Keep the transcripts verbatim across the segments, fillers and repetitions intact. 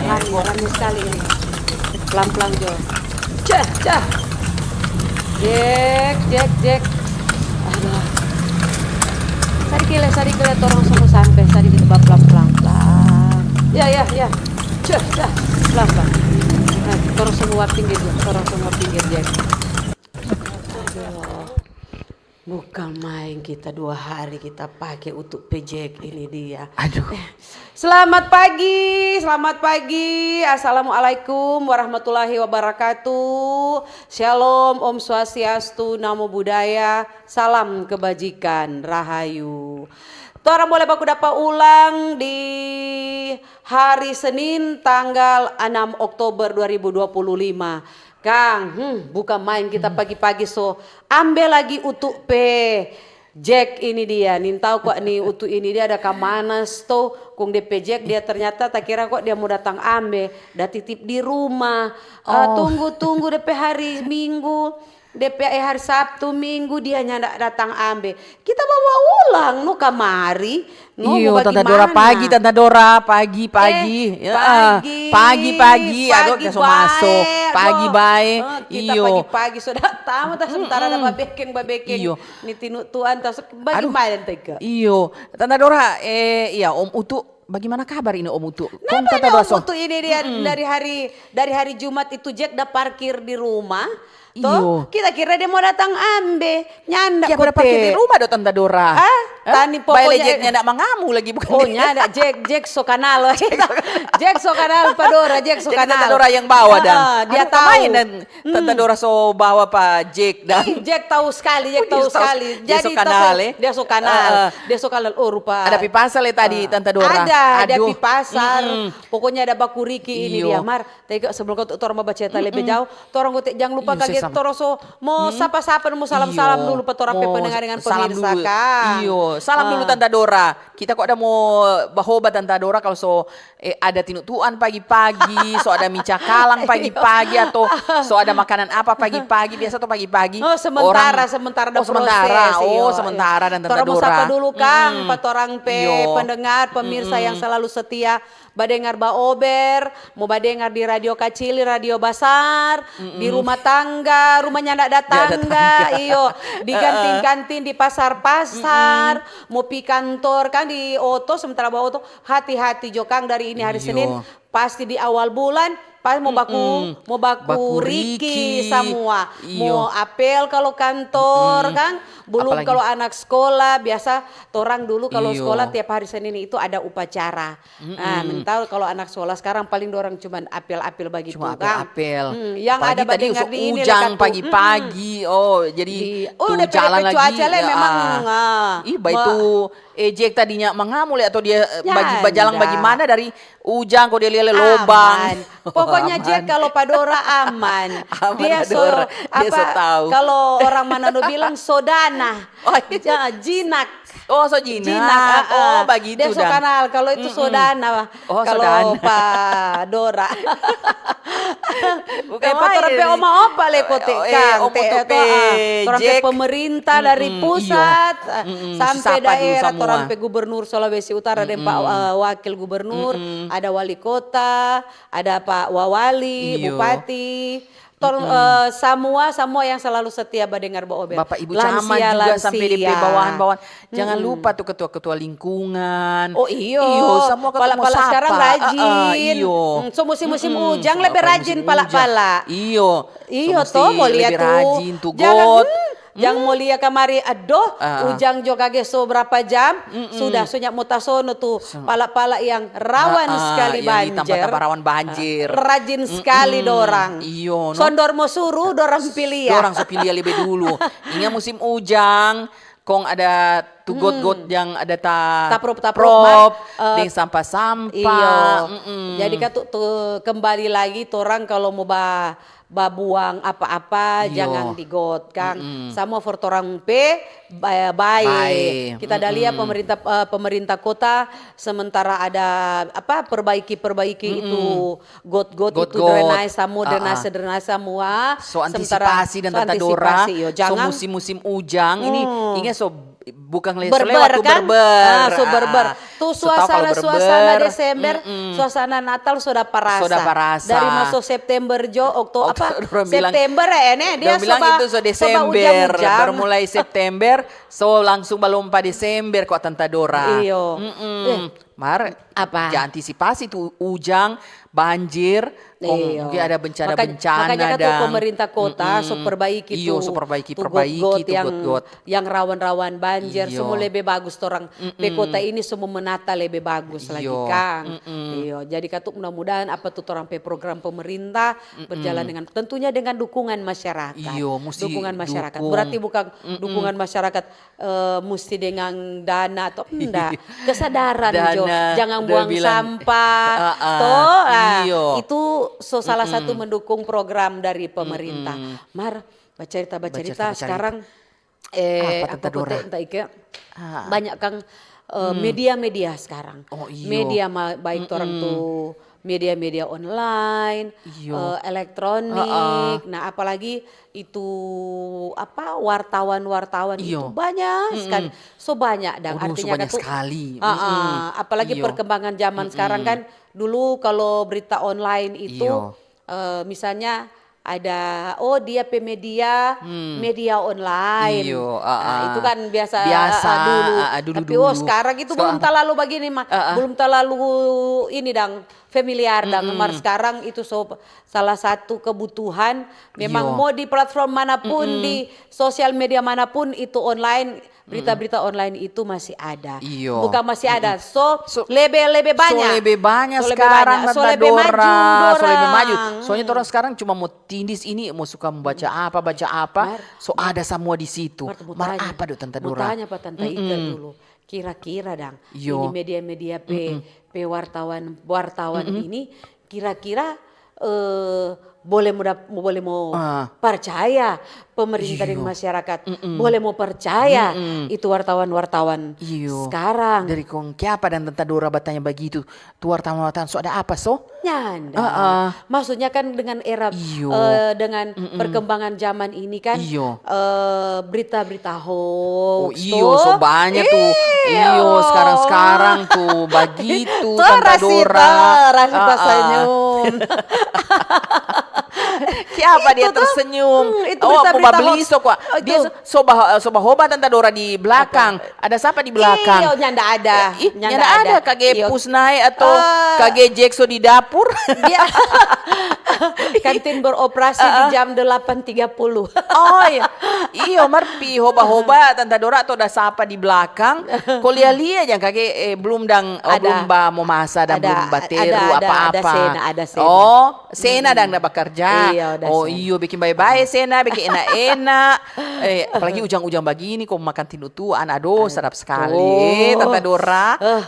Rame, rame sekali ini. Pelan-pelan jo. Cah, cah. Jek, jek, jek. Aduh. Sadiki le, sadiki le, torang so mo sampe. Sadiki coba pelan-pelan, pelan. Ya, ya, ya. Cah, cah. Pelan-pelan. Nah, torang so mo pinggir jo, torang so mo pinggir, jek. Aduh. Bukan main kita dua hari kita pake untuk pejek ini dia. Aduh. Eh, selamat pagi, selamat pagi. Assalamualaikum warahmatullahi wabarakatuh. Shalom, Om Swastiastu, Namo Buddhaya, salam kebajikan, rahayu. Torang boleh baku dapa ulang di hari Senin tanggal enam Oktober dua ribu dua puluh lima. Kang, hmm, bukan main kita pagi-pagi so ambe lagi utu pe Jack ini dia. Nintau kwa ni utu ini dia ada kamana sto, kong de pe Jack dia ternyata takira kwa dia mo datang ambe, da titip di rumah. Ah, tunggu-tunggu de pe hari Minggu, de pe, eh, hari Sabtu, Minggu dia nyanda datang ambe. Kita bawa ulang no kamari. No, iyo, mo Tanta Dora, pagi, Tanta Dora, pagi, pagi. Eh, pagi, pagi, pagi, aduh, pagi so maso. Pagi bae. Eh, kita pagi-pagi so datang, ta sementara ada babekeng, babekeng. Iyo. Ni tinu tuan, ta se-, bagaimana, Tega? Iyo, Tanta Dora, eh, iya, Om Utu, bagaimana kabar ini, Om Utu? Kong Tanta Dora so. Om Utu ini dia dari hari, dari hari Jumat itu Jack da parkir di rumah. To, kita kira dia mo datang ambe, nyanda. Dia parkir di rumah do, Tanta Dora. Ah, tani pokoknya nyanda mangamu lagi, bukan? Oh, nyanda, Jack, Jack so kanal. Jack so kanal pa Dora, Jack so kanal. Jadi Tanta Dora yang bawa dan dia tahu. Tanta Dora so bawa pa Jack dan. Jack tahu sekali, Jack tahu sekali. Jadi dia so kanal. Dia so kanal. Oh, rupa. Ada pi pasar le tadi, Tanta Dora. Ada, ada pi pasar. Pokoknya ada baku riki ini dia, Mar. Tega sebelum kau torang mo bacerita lebe jauh, torang kote jang lupa kage torang so mo sapa-sapa, mo salam-salam dulu pa torang pe pendengar dengan pemirsa, kang. Iyo, salam dulu Tanta Dora. Kita kok ada mo bahoba Tanta Dora kalau so, eh, ada tinu tuan pagi-pagi, so ada mi cakalang pagi-pagi, atau so ada makanan apa pagi-pagi, biasa to pagi-pagi. Oh, sementara, sementara ada proses. Oh, sementara dan Tanta Dora. Torang mo sapa dulu, kang, pa torang pe pendengar, pemirsa yang selalu setia. Badengar baober, mo badengar di radio kacili, radio basar, di rumah tangga, rumah nyanda ada tangga, iyo, di kantin-kantin, di pasar-pasar, mo pi kantor kan di oto, sementara baoto, hati-hati jo kang dari ini hari Senin, pasti di awal bulan, pas mo baku, mo baku riki samua, mo apel kalo kantor kang, belum kalo anak skola, biasa torang dulu kalo skola tiap hari Senin itu ada upacara. Ah, mentau kalo anak skola skarang paling dorang cuman apel-apel bagitu, kang. Cuma apel-apel. Hmm, yang ada badengar di ini le, Kak, tu. Pagi-pagi, oh, jadi tu jalan lagi. Cuaca le memang, ah. Ih, bae tu ejek tadinya mangamu le atau dia, eh, bajalang bagimana dari ujang kok dia lia-lia lobang. Aman. Pokoknya Jack kalo pa dora aman. Aman pa dora, dia so tau. Kalo orang Manado bilang sodana. Oh, iya. Jinak. Oh, so jinak. Jinak, oh, bagitu. Dia so kanal, kalo itu sodana. Oh, kalo pa dora. Bukan main. Eh, pa torang pe oma opa le kote kang, torang pe pemerintah dari pusat sampe daerah, torang pe gubernur Sulawesi Utara deng pa, eh, wakil gubernur, ada wali kota, ada pa wawali, bupati. Tor-, eh, samua, samua yang selalu setia badengar baobe. Bapak Ibu Camat juga sampe depe bawahan-bawahan. Jangan lupa tu ketua-ketua lingkungan. Oh, iyo. Iyo, samua ketua pala-pala sapa. Sekarang rajin. Iyo. Hmm, so musim-musim ujang lebe rajin pala-pala. Iyo. Iyo, to, mo lia tu. Jangan, hmm, Jang mo lia kamari, adoh, ah, Ujang jo kage so berapa jam, sudah, so nya mo tasono tu pala-pala yang rawan, ah, ah, sekali yang hitam banjir. Patapa rawan banjir. Ah, rajin sekali dorang. Iyo, no? Sondor mo suru, dorang pi lia. Dorang so pi lia lebe dulu. Inga musim ujang, kong ada tu got-got yang ada ta-, taprop-taprop, mar, eh, deng sampah-sampah. Iyo. Jadi katu tu kembali lagi, torang kalau mo ba babuang apa-apa, iyo, jangan di got, kang. Samua for torang pe ba-, bae. Bae. Kita da lia pemerintah, eh, pemerintah kota sementara ada apa, perbaiki-perbaiki itu got-got itu, got-got, drainase samua, ah, ah, drainase-drainase samua. So sementara antisipasi dan so tanta dora, antisipasi, yo. So jangan musim-musim ujang ini, inga so bukang le-, so berber, lewat tu kan? Berber. Ah, so berber. Ah. Tu so tau suasana, kalau berber, suasana Desember, suasana Natal so dapa rasa. So dapa rasa. Dari maso September jo, Okto-, apa? Okto-, orang bilang, September, eh, ne, dia orang bilang so ba, itu so so ba Desember, ujang-ujang. Baru mulai September, so langsung balom pa Desember kwa tanta dora. Iyo. Mm-mm. Eh, mar, apa? Ja antisipasi tu ujang, banjir, kong mungkin ada bencana-bencana. Iyo. Makanya, makanya katu dang. Pemerintah kota so perbaiki tu, iyo, so perbaiki, tu perbaiki got-got tu yang, got-got yang rawan-rawan banjir, iyo, so mo lebe bagus torang pe kota ini so mo menata lebe bagus lagi, kang. Iyo. Iyo, jadi katu mudah-mudahan apa tu torang pe program pemerintah berjalan dengan, tentunya dengan dukungan masyarakat. Iyo, musti dukungan masyarakat. Berarti bukan dukungan masyarakat eh, musti dengan dana atau enggak. Kesadaran jo, jangan buang sampah. Dana, dua bilang. Ah, ah. To, ah, iyo. Itu so salah satu mendukung program dari pemerintah. Mar, bacarita, bacarita, bacarita, bacarita. Sekarang, eh, apa, Tanta Dora? Aku kote entah ike, banyak kang, eh, media-media sekarang. Oh, iyo. Media ma-, baik torang tu media-media online, iyo, eh, elektronik, nah, apalagi itu, apa, wartawan-wartawan itu banyak sekali. So banyak dang, artinya so banyak sekali. Apalagi perkembangan zaman sekarang kan, dulu kalau berita online itu, eh, misalnya ada, oh, dia pe media, media online. Iyo, ah, itu kan biasa, biasa, ah, dulu. Ah, ah, dulu, dulu. Tapi, oh, sekarang itu belum talalu bagini, ma-, belum talalu ini dang, familiar dang. Mar sekarang itu so, salah satu kebutuhan, memang mau di platform manapun, di sosial media manapun, itu online, berita-berita online itu masih ada. Iyo. Bukan masih ada, so, so lebe, lebe banyak. So lebe banyak sekarang, so lebe maju dorang. So lebe maju. Soalnya torang sekarang cuma mo tindis ini, mo suka mo baca apa, baca apa, so ada samua di situ. Mar, apa do, Tanta Dora? Mo tanya pa Tanta Ika dulu. Kira-kira dang, ini media-media pe, pe wartawan, wartawan ini, kira-kira, eh, boleh mo dap-, boleh mo percaya pemerintah deng masyarakat, boleh mo percaya itu wartawan-wartawan sekarang. Dari kong kiapa dang Tanta Dora batanya bagitu? Tu wartawan-wartawan so ada apa so? Nyanda. Maksudnya kan dengan era, eh, dengan perkembangan zaman ini kan, eh, berita-berita hoax. Oh, iyo, so banyak tu. Iyo, sekarang-sekarang tu bagitu, Tanta Dora. Rasita, rasita senyum. Kiapa dia tersenyum? Itu berita-berita hoax. Oh, mo babeli so kwa. Dia so, so ba-, so bahoba Tanta Dora di belakang. Ada sapa di belakang? Iyo, nyanda ada. Eh, ih, nyanda ada. Kage Pusnai atau kage Jekso di dapur? Dia kantin beroperasi di jam delapan tiga puluh. Oh, iya. Iyo, mar pi hoba-hoba, Tanta Dora atau ada sapa di belakang. Ko lia-lia jang kage, eh, belum dang, oh, belum ba mo masa dan belum bateru apa-apa. Ada, ada, ada Sena, ada Sena. Oh, Sena dang da bakarja. Iyo, ada Sena. Oh, iyo, bikin bae-bae Sena, bikin enak-enak. Eh, apalagi ujang-ujang bagini, ko makan tindu tuan, aduh, sadap skali, Tanta Dora. Eh,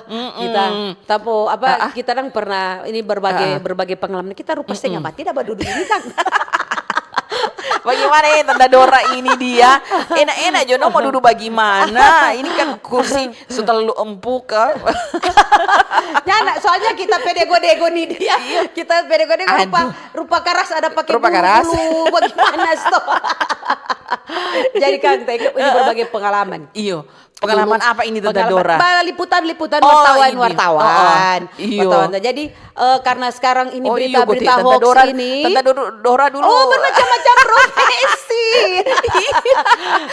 kita, tapo, apa, kita kan pernah ini berbagai, berbagai pengalaman. Kita rupa setengah mati, dah badudu ini kan. Bagaimana ya, Tanta Dora ini dia? Enak-enak jo, no, mo dudu bagimana? Ini kan kursi so terlalu empuk, eh. Nyanda, soalnya kita pe dego-dego nih dia. Iya. Kita pe dego-dego rupa, rupa karas ada pake bulu-bulu, bagaimana, sto? Jadi kan, ini berbagai pengalaman. Iyo. Pengalaman apa ini, Tanta Dora? Pengalaman, liputan-liputan wartawan-wartawan. Oh, ini. Oh, oh. Iyo. Wartawan. Jadi, eh, karena sekarang ini berita-berita hoax ini. Tanta Dora dulu. Oh, bermacam-macam profesi.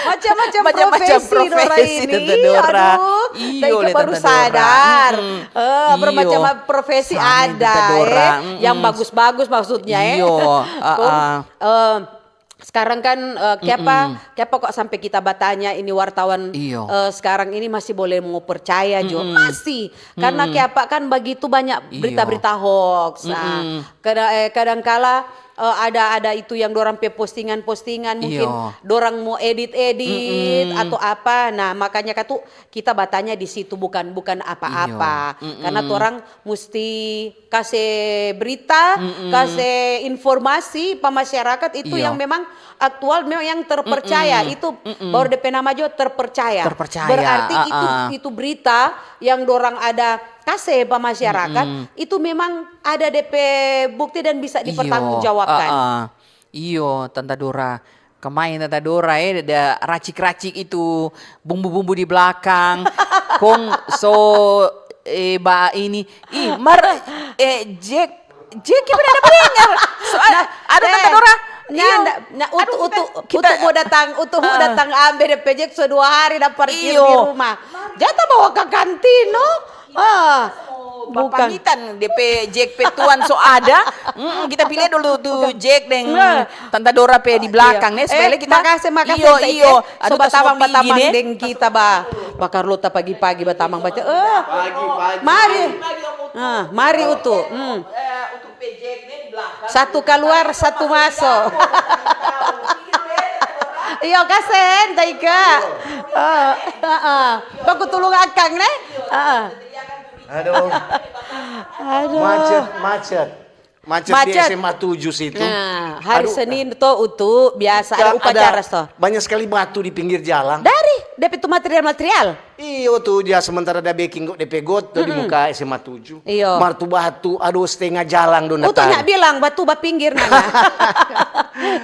Macam-macam profesi Dora ini. Tanta Dora. Aduh, iyo, baru sadar. Eh, bermacam profesi ada, eh. Yang bagus-bagus maksudnya, eh. Iyo. Kong, eh, Sekarang kan, eh, kiapa, kiapa kok sampai kita batanya ini wartawan, Iyo. Eh, sekarang ini masih boleh mau percaya jo? Masih. Karena kiapa kan begitu banyak Iyo. berita-berita hoax. Nah, kada-, eh, kadangkala, eh, ada, ada itu yang dorang pe postingan-postingan, mungkin Iyo. dorang mau edit-edit atau apa. Nah, makanya katu kita batanya di situ, bukan, bukan apa-apa. Iyo. Karena torang musti kase berita, kase informasi pa masyarakat itu Iyo. yang memang aktual, memang yang terpercaya. Itu baru depe nama jo terpercaya. Terpercaya, Berarti itu, ah, ah. Itu berita yang dorang ada kase pa masyarakat, itu memang ada depe bukti dan bisa Iyo, dipertanggungjawabkan. ah, ah. Iyo, Tanta Dora. Kemain Tanta Dora, eh, ada racik-racik itu bumbu-bumbu di belakang. Kong so, eh, ba ini. Ih, mar, eh, Jack, Jack, kiapa nda dengar? So, ada, ada Tanta Eh, Dora. Nah, Iyo. nda- nah, utu, Aduh, utu, kita, kita, utu mo datang, utu mo ah. datang ambe depe Jack so dua hari da parkir Iyo. di rumah. Jata bawa ka kantin, no? Ah, bukan. Bapamitan depe Jack pe tuan so ada. Mm, kita pilih dulu tu Jack deng Nah. Tanta Dora pe di belakang, Iya. Nes. Bele Eh, kita. makase, makase, Iyo, Tante iyo. Ike. So batamang-batamang deng kita, ba. Ba Carlota pagi-pagi batamang baca. Eh, mari. Ah, mari utu. Hmm. Satu kaluar, satu maso. Iyo, kase, Tante Ike. Ah, ah, ah. Baku tulung akang, ne? Ah, ah. Aduh, Aduh. macet, macet. Macet di Macet. S M A tujuh situ. Nah, hari Aduh, Senin to utu biasa ada ka-, upacara to. Banyak sekali batu di pinggir jalan. Dari depe tu material-material. Iyo tu dia sementara da beking kok depe got tu di muka S M A tujuh. Iyo. Mar tu batu, aduh, setengah jalang dong Utu datang. Nyak bilang batu ba pinggir nana.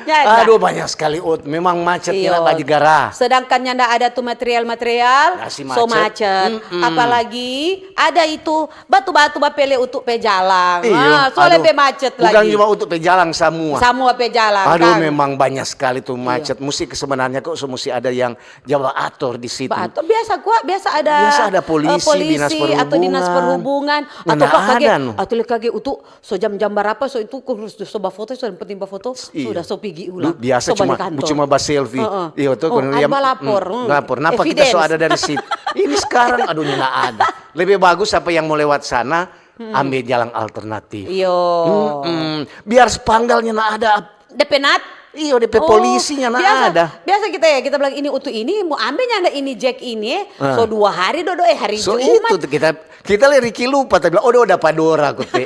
Nyanda. Aduh, banyak sekali, Ut. Memang macet Iyo. Nyanda bajigara. Sedangkan nyanda ada tu material-material, Masih so macet. Macet. Apalagi ada itu batu-batu bapele utu pe jalang. Iyo, Ah, so aduh. Lebe macet Bukan lagi. Cuma utu pe jalang, samua. Samua pe jalang, Aduh, kan? Memang banyak sekali tu macet. Musti sebenarnya kok so musti ada yang jaba ator di situ. Ba ator biasa kwa, biasa ada, Biasa ada polisi, eh, polisi dinas atau dinas perhubungan. Perhubungan. Atau Nda kage, ada, no. Atau le kage utu, so jam-jam barapa so itu kurus so ba foto, so yang penting ba foto, so Iya. Udah so pigi Lu ulang. biasa So cuma balik kantor. cuma ba selfie. Heeh. Iya tuh Oh, kalau ada dia ba lapor, mm, hmm. Lapor. Napa kita so Evidence. Ada dari situ? Ini sekarang aduh nyanda ada. Lebih bagus apa yang mau lewat sana, ambil jalan alternatif. Iyo. Mm-mm. Biar spanduknya nyanda ada. Depe nat. Iyo, depe polisinya nyanda biasa, ada. Biasa kita ya, kita bilang ini utu ini, mau ambil nyanda ini Jack ini, eh. Ah. So dua hari dodo eh hari So Jumat. Itu tuh kita kita le Ricky lupa tapi bilang, "Oh, udah pada ora aku te."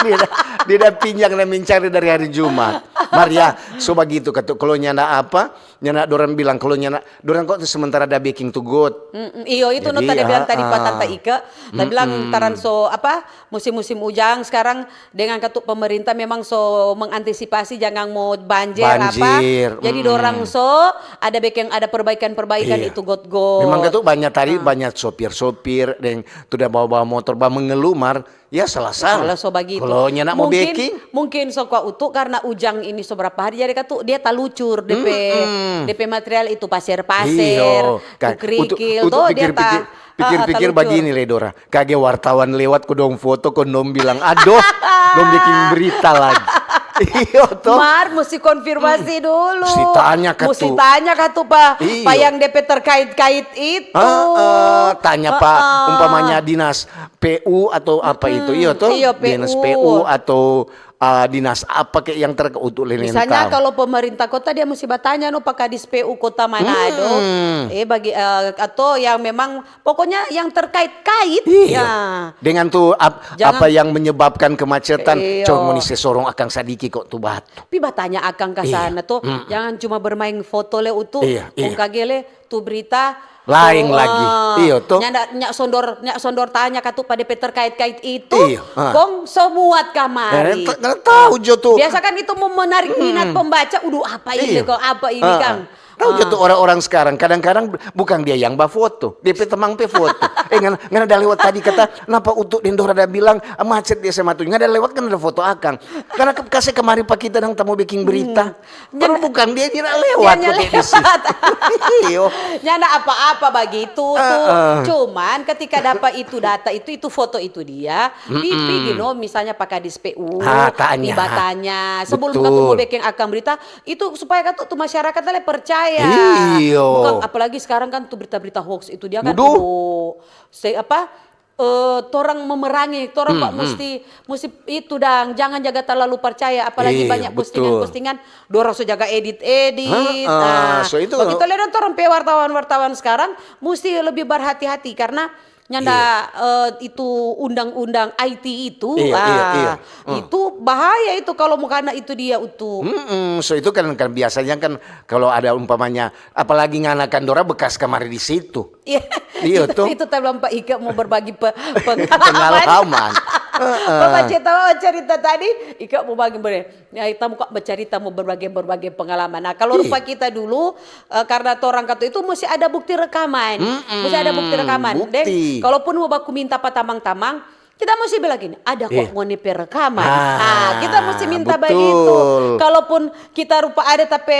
Dia dah, dia dah pinjang dan mencari dari hari Jumat. Maria, so begitu katu. Kalau nyanda apa, nyanda dorang bilang kalau nyanda dorang kok tuh sementara ada baking to God. Mm-mm, iyo itu no Jadi, tadi bilang ah, tadi pa ah. Tanta Ika, tadi bilang taran so apa musim-musim ujang sekarang dengan katu pemerintah memang so mengantisipasi jangan mau banjir, apa. Banjir, Jadi mm. Dorang so ada bikin ada perbaikan-perbaikan Iya. Itu got-got. Memang katu banyak tadi banyak sopir-sopir yang sudah bawa-bawa motor, bawa mengeluh mar, ya salah-salah. Kalau so bagitu. Kalau nyanda mau Mungkin- baking, Mungkin so kwa utu karena ujang ini so berapa hari jadi katu dia talucur depe depe material itu pasir-pasir, Iyo, kan. kerikil, Untuk, untuk tuh dia pikir-pikir, ta- pikir-pikir ah, talucur. Begini le Dora. Kage wartawan lewat ko dong foto ko dong bilang, "Aduh, dong bikin berita lagi." Iyo toh. Mar, mesti konfirmasi dulu. Mesti tanya ka Mesti tu. Tanya ka tu pa, Iyo. Pa yang depe terkait-kait itu. Ah, ah, tanya pa Ah, ah. Umpamanya dinas P U atau apa itu, iyo toh? Iyo, P U. Dinas P U atau ah, dinas apa ke yang terkait untuk leleng Misalnya tahu. Kalau pemerintah kota dia mesti bertanya no pa Kadis P U Kota Manado. Eh bagi eh, atau yang memang pokoknya yang terkait-kait. Iya. Ya. Dengan tuh ap- Jangan- apa yang menyebabkan kemacetan, Iya. Cuma ni sesorong akang sadiki kok tu batu. Pi batanya akang ka Iya. Sana tuh, jangan cuma bermain foto le utu, Iya, iya. Kong kage le tu berita Lain so, lagi. ah, Iya, toh. Nyanda, nyak sondor, nyak sondor tanya ka tu pa depe terkait-kait itu, Iya, ah. Kong so muat kamari. Eh, ta- nggak tahu jo tuh. Biasa kan itu mau menarik minat pembaca, uduh apa ini Iya. kok, apa ini Ah, kang? ah. Tahu jo tu orang-orang sekarang, kadang-kadang bukan dia yang bafoto, dia pe temang pe foto. Eh, ngana, ngana da lewat tadi kata, napa Utu deng Dora da bilang, ah, macet di S M A tujuh. Ngana da lewat kan ada foto akang. Karena ke-, kase kamari pa kita dang tamu biking berita. Padahal bukan dia, dia lewat. Nyanda lewat. Iyo. Nyanda apa-apa bagitu tu. Cuman ketika dapat itu data itu, itu foto itu dia, pi, pi, you know, misalnya pa Kadis P U, ah, tanya. Tiba tanya, sebelum katu mo biking akang berita, itu supaya katu tu masyarakat le percaya. Iyo. Bukan, apalagi sekarang kan tu berita-berita hoax itu dia kan tu se-, apa, eh, torang memerangi, torang musti, musti itu dang, jangan jaga terlalu percaya, apalagi banyak postingan-postingan, dorang so jaga edit-edit. Nah, so itu bagitu le dong torang pe wartawan-wartawan sekarang musti lebih berhati-hati karena nyanda, eh, itu undang-undang I T itu, itu bahaya itu kalau mo kana itu dia utu. Mm-mm, so itu kan, kan biasanya kan kalau ada umpamanya, apalagi ngana kan dora bekas kamari di situ. Iya. Iya, itu, toh. Itu ta bilang, Pak Ika mau berbagi pe-, pengalaman. Pengalaman. Heeh. Bapak cerita, cerita tadi, Ika mau bagi ber-, ya, kita mau kok bercerita, mau berbagi, berbagi pengalaman. Nah, kalau rupa kita dulu, eh, karena torang katu itu mesti ada bukti rekaman. Mm-mm, mesti ada bukti rekaman. Bukti. Deng, kalaupun mau baku minta pa tamang-tamang, kita mesti bilang gini, "Ada kok ngoni pe rekaman." Ah, kita mesti minta bagitu. Betul. Kalaupun kita rupa ada tapi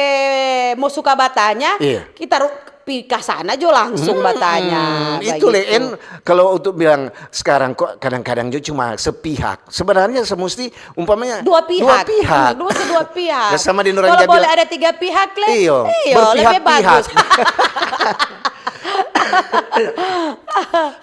mau suka batanya, kita ru-, pi ka sana jo langsung batanya. Itu le, bagitu. En, kalau untuk bilang sekarang kok kadang-kadang jo cuma sepihak. Sebenarnya semesti umpamanya dua pihak. Dua pihak. Hmm, dua kedua pihak. Ya, sama di Nuraja bilang. Kalau boleh ada tiga pihak le. Iyo, iyo, lebih bagus. Berpihak-pihak.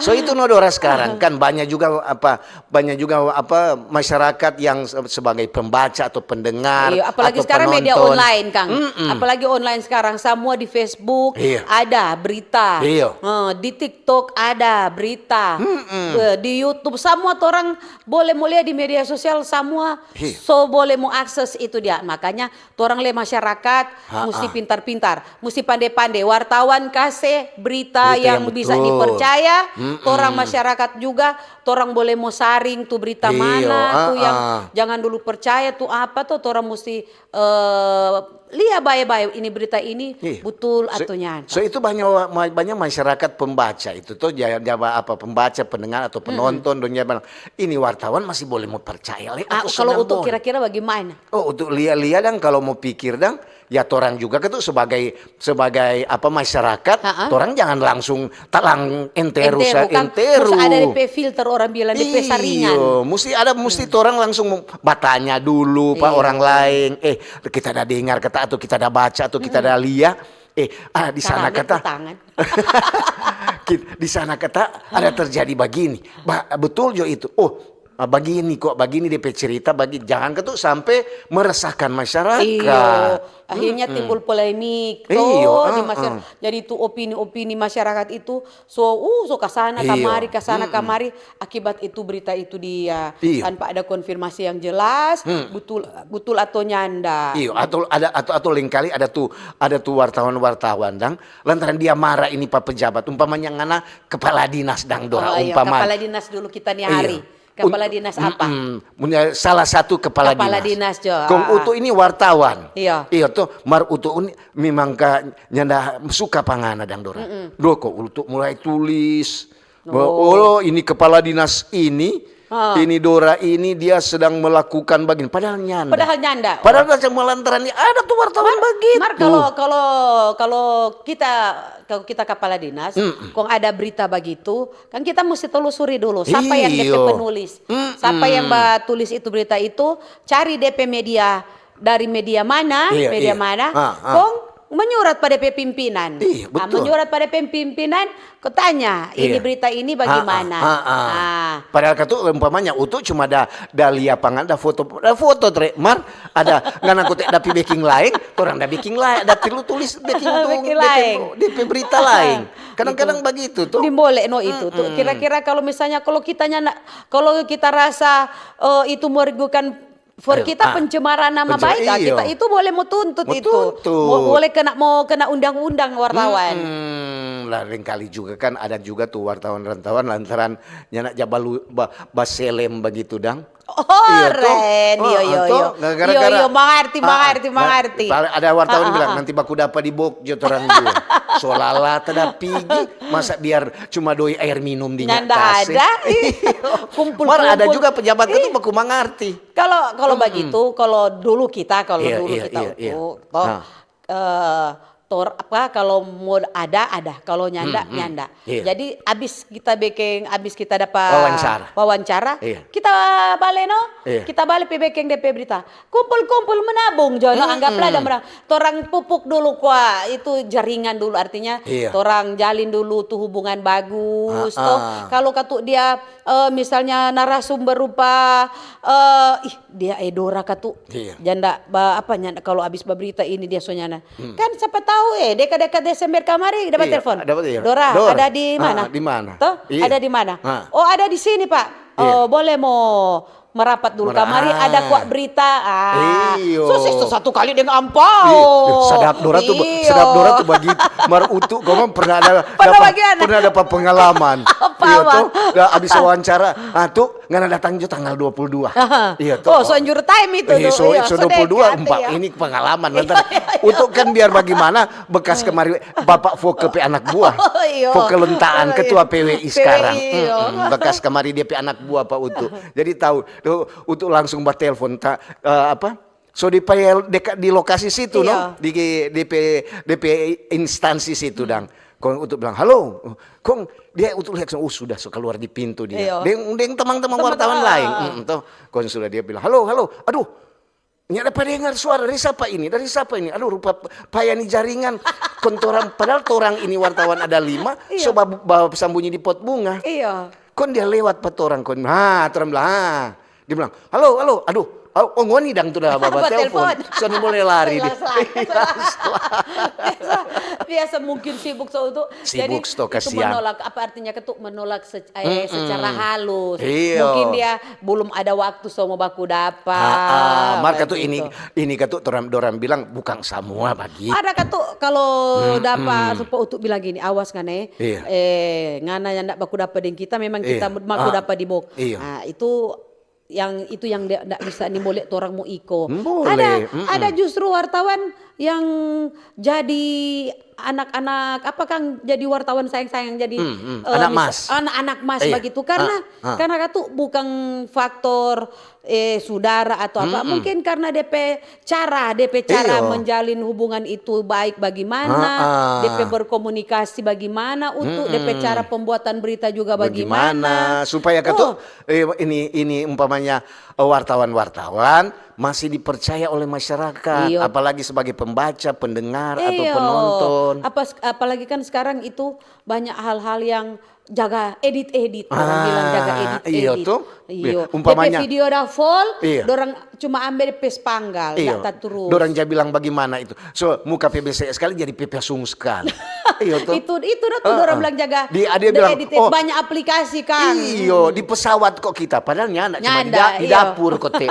So itu no dora sekarang kan banyak juga apa, banyak juga apa masyarakat yang se-, sebagai pembaca atau pendengar. Iya, apalagi atau sekarang media penonton. Online, Kang. Mm-mm. Apalagi online sekarang, semua di Facebook ada berita. Iya. Eh, di TikTok ada berita. Mm-mm. Eh, di YouTube, semua orang boleh mo lia di media sosial, semua so boleh mo akses itu dia. Makanya torang le masyarakat musti pintar-pintar, musti pande-pande. Wartawan kase berita yang bisa dipercaya, torang masyarakat juga, torang boleh mo saring tu berita mana tu yang jangan dulu percaya tu apa tu, torang musti, eh, lia bae-bae ini berita ini butul atau nyanda. So itu banyak wa-, ma-, banyak masyarakat pembaca itu tuh, ja-, ja-, apa, pembaca, pendengar atau penonton, dong ja bilang, "Ini wartawan masih boleh mo percaya le." Ah, aku kalau untuk kira-kira bagaimana? Oh, untuk lia-lia dang, kalau mau pikir dang, ya torang juga kan tuh sebagai, sebagai apa, masyarakat, torang jangan langsung talang enteru. Enteru, sa-, kan? Enteru. Musti ada depe filter, orang bilang depe saringan. Iyo, musti ada, musti torang langsung batanya dulu pa orang lain. Eh, kita ada dengar kata atau kita ada baca atau kita ada lia. Eh, ah, di sana kata. Tangan. Ki-, di sana kata ada terjadi bagini. Ba-, betul jo itu. Oh, ah, bagini kok, bagini depe cerita, bagi-, jangan ke tu sampe meresahkan masyarakat. Iyo, akhirnya timbul polemik. Iyo, di masya-, jadi tu opini-opini masyarakat itu, so, uh, so kasana kamari, kasana kamari, akibat itu berita itu dia tanpa ada konfirmasi yang jelas, butul, butul atau nyanda. Iyo, atau ada, atau, atau lengkali ada tu, ada tu wartawan-wartawan dang, lantaran dia marah ini pa pejabat, umpamanya ngana kepala dinas dang dora, umpama. Kepala dinas dulu kita ni hari. Kepala dinas apa? Salah satu kepala dinas. Kepala dinas jo. Kong Utu ini wartawan. Iya. Iya to, mar Utu ini memang ka nyanda suka pa ngana dang dora. Doh, kong Utu mulai tulis. Oh, ini kepala dinas ini, ini dora ini dia sedang melakukan bagini. Padahal nyanda. Padahal nyanda. Padahal cuma lantaran ini ada tu wartawan bagitu. Mar, kalau, kalau, kalau kita, kalau kita kepala dinas, kong ada berita bagitu, kan kita mesti telusuri dulu siapa yang depe penulis. Siapa yang ba tulis itu berita itu, cari depe media, dari media mana, media mana, kong menyurat pada pe pimpinan. Iya, betul. Menyurat pada pe pimpinan, ko tanya, ini berita ini bagaimana? Padahal katu umpamanya Utu cuma da, da lia pangan, da foto, da foto tre, mar ada ngana kote da pi beking laeng, torang da beking laeng, da perlu tulis beking tu, beking laeng, depe berita laeng. Kadang-kadang bagitu tu. Nimbole no itu tu. Kira-kira kalau misalnya kalau kita nyanda, kalau kita rasa, eh, itu merugikan for kita pencemaran nama baik, ah, kita itu boleh mo tuntut itu. Mo tuntut. Mo-, boleh kena, mo kena undang-undang wartawan. Lah, lain kali juga kan ada juga tu wartawan-wartawan lantaran nyanda ja balu-, ba-, baselem bagitu dang. Oren, iyo, iyo, iyo. Iyo, iyo, mangarti, mangarti, mangarti. Ada wartawan bilang, "Nanti baku dapa di Bok jo torang dua." So lala ta da pigi, masa biar cuma doi aer minum di nya kase. Nyanda ada. Kumpul-kumpul. Mar ada juga pejabat itu baku mangarti. Kalau, kalau bagitu, kalau dulu kita, kalau dulu kita, toh, eh, tor-, apa, kalau mo ada, ada, kalau nyanda, nyanda. Jadi, abis kita bekeng, abis kita dapa wawancara, kita bale no, kita bale pi bekeng depe berita. Kumpul-kumpul menabung jo no, anggaplah ada merang. Torang pupuk dulu kwa, itu jaringan dulu, artinya torang jalin dulu tu hubungan bagus, toh. Kalau katu dia, eh, misalnya narasumber rupa, eh, ih, dia Edora katu. Janda ba-, apa, nyanda, kalau abis baberita ini dia so nyanda. Kan sapa tahu, eh, dekat-dekat Desember kamari dapat telepon. Dora, ada di mana? Toh? Ada di mana? Oh, ada di sini, Pak. Oh, boleh mo merapat dulu kamari, ada kwa berita. Ah. Iyo. So, so satu kali deng ampao. Sadap Dora tu, sadap Dora tu bagitu. Mar Utu, kong pernah ada, pernah ada pengalaman. Apa, toh? Da abis wawancara, ah, tu ngana datang jo tanggal dua puluh dua. Iyo, toh. Oh, so anjur time itu. Iyo, so dua puluh dua, ini pengalaman. Utu kan biar bagimana, bekas kemari bapak foke pe anak buah. Foke lentaan, ketua P W I sekarang. Bekas kemari dia pe anak buah, Pak Utu. Jadi tahu, tuh, Utu langsung batelfon, eh, apa? So di pe-, deka-, di lokasi situ, no? Di, di pe-, di pe instansi situ, dang. Kong Utu bilang, "Halo." Kong dia Utu lihat, oh, sudah, so keluar di pintu dia. Deng, deng teman-teman wartawan lain. Mm, toh. Kong sudah dia bilang, "Halo, halo. Aduh, nyanda pa dengar suara. Dari sapa ini? Dari sapa ini? Aduh, rupa paya ni jaringan." Kong torang, padahal torang ini wartawan ada lima, so ba-, ba-, sambunyi di pot bunga. Kong dia lewat pa torang, kong, ha, torang bilang, ha. Dia bilang, "Halo, halo, aduh, oh, ngoni dang tu da batelfon." So ni boleh lari dia. Biasa, biasa mungkin sibuk so tu. Sibuk, jadi sto, itu kasihan. Menolak, apa artinya ketuk menolak se-, eh, secara halus. Iyo. Mungkin dia belum ada waktu so mo baku dapa. Mar katu ini, ini katu dorang, dorang bilang bukang samua bagitu. Ada katu kalau dapa, supa Utu bilang gini, "Awas ngana, eh, ngana nyanda baku dapa deng kita, memang kita baku dapa di Bok." Iyo. Ah, itu yang, itu yang dia ndak bisa ni, boleh torang mo iko. Boleh, ada justru wartawan yang jadi anak-anak, apa, kang, jadi wartawan sayang-sayang, jadi, eh, anak mis-, mas. Anak-anak mas bagitu. Karena, karena katu bukang faktor, eh, sudara atau apa, mungkin karena depe cara, depe cara menjalin hubungan itu baik bagimana, depe berkomunikasi bagimana, untuk depe cara pembuatan berita juga bagimana. Supaya katu, eh, ini, ini umpamanya, eh, wartawan-wartawan masih dipercaya oleh masyarakat, apalagi sebagai pembaca, pendengar, atau penonton. Apa, apalagi kan sekarang itu banyak hal-hal yang jaga edit-edit, orang bilang jaga edit-edit. Iyo tu. Iyo. Umpamanya depe video da full, dorang cuma ambe depe spanggal, iyo, data terus. Dorang ja bilang bagimana itu. So, muka P B C sekali jadi P P Sung sekali. Iyo tu. Itu, itu dah tu dorang bilang jaga. Di, ada bilang, edit, oh, banyak aplikasi kan. Iyo, di pesawat kok kita. Padahal nyanda, cuma di, di dapur kok, te.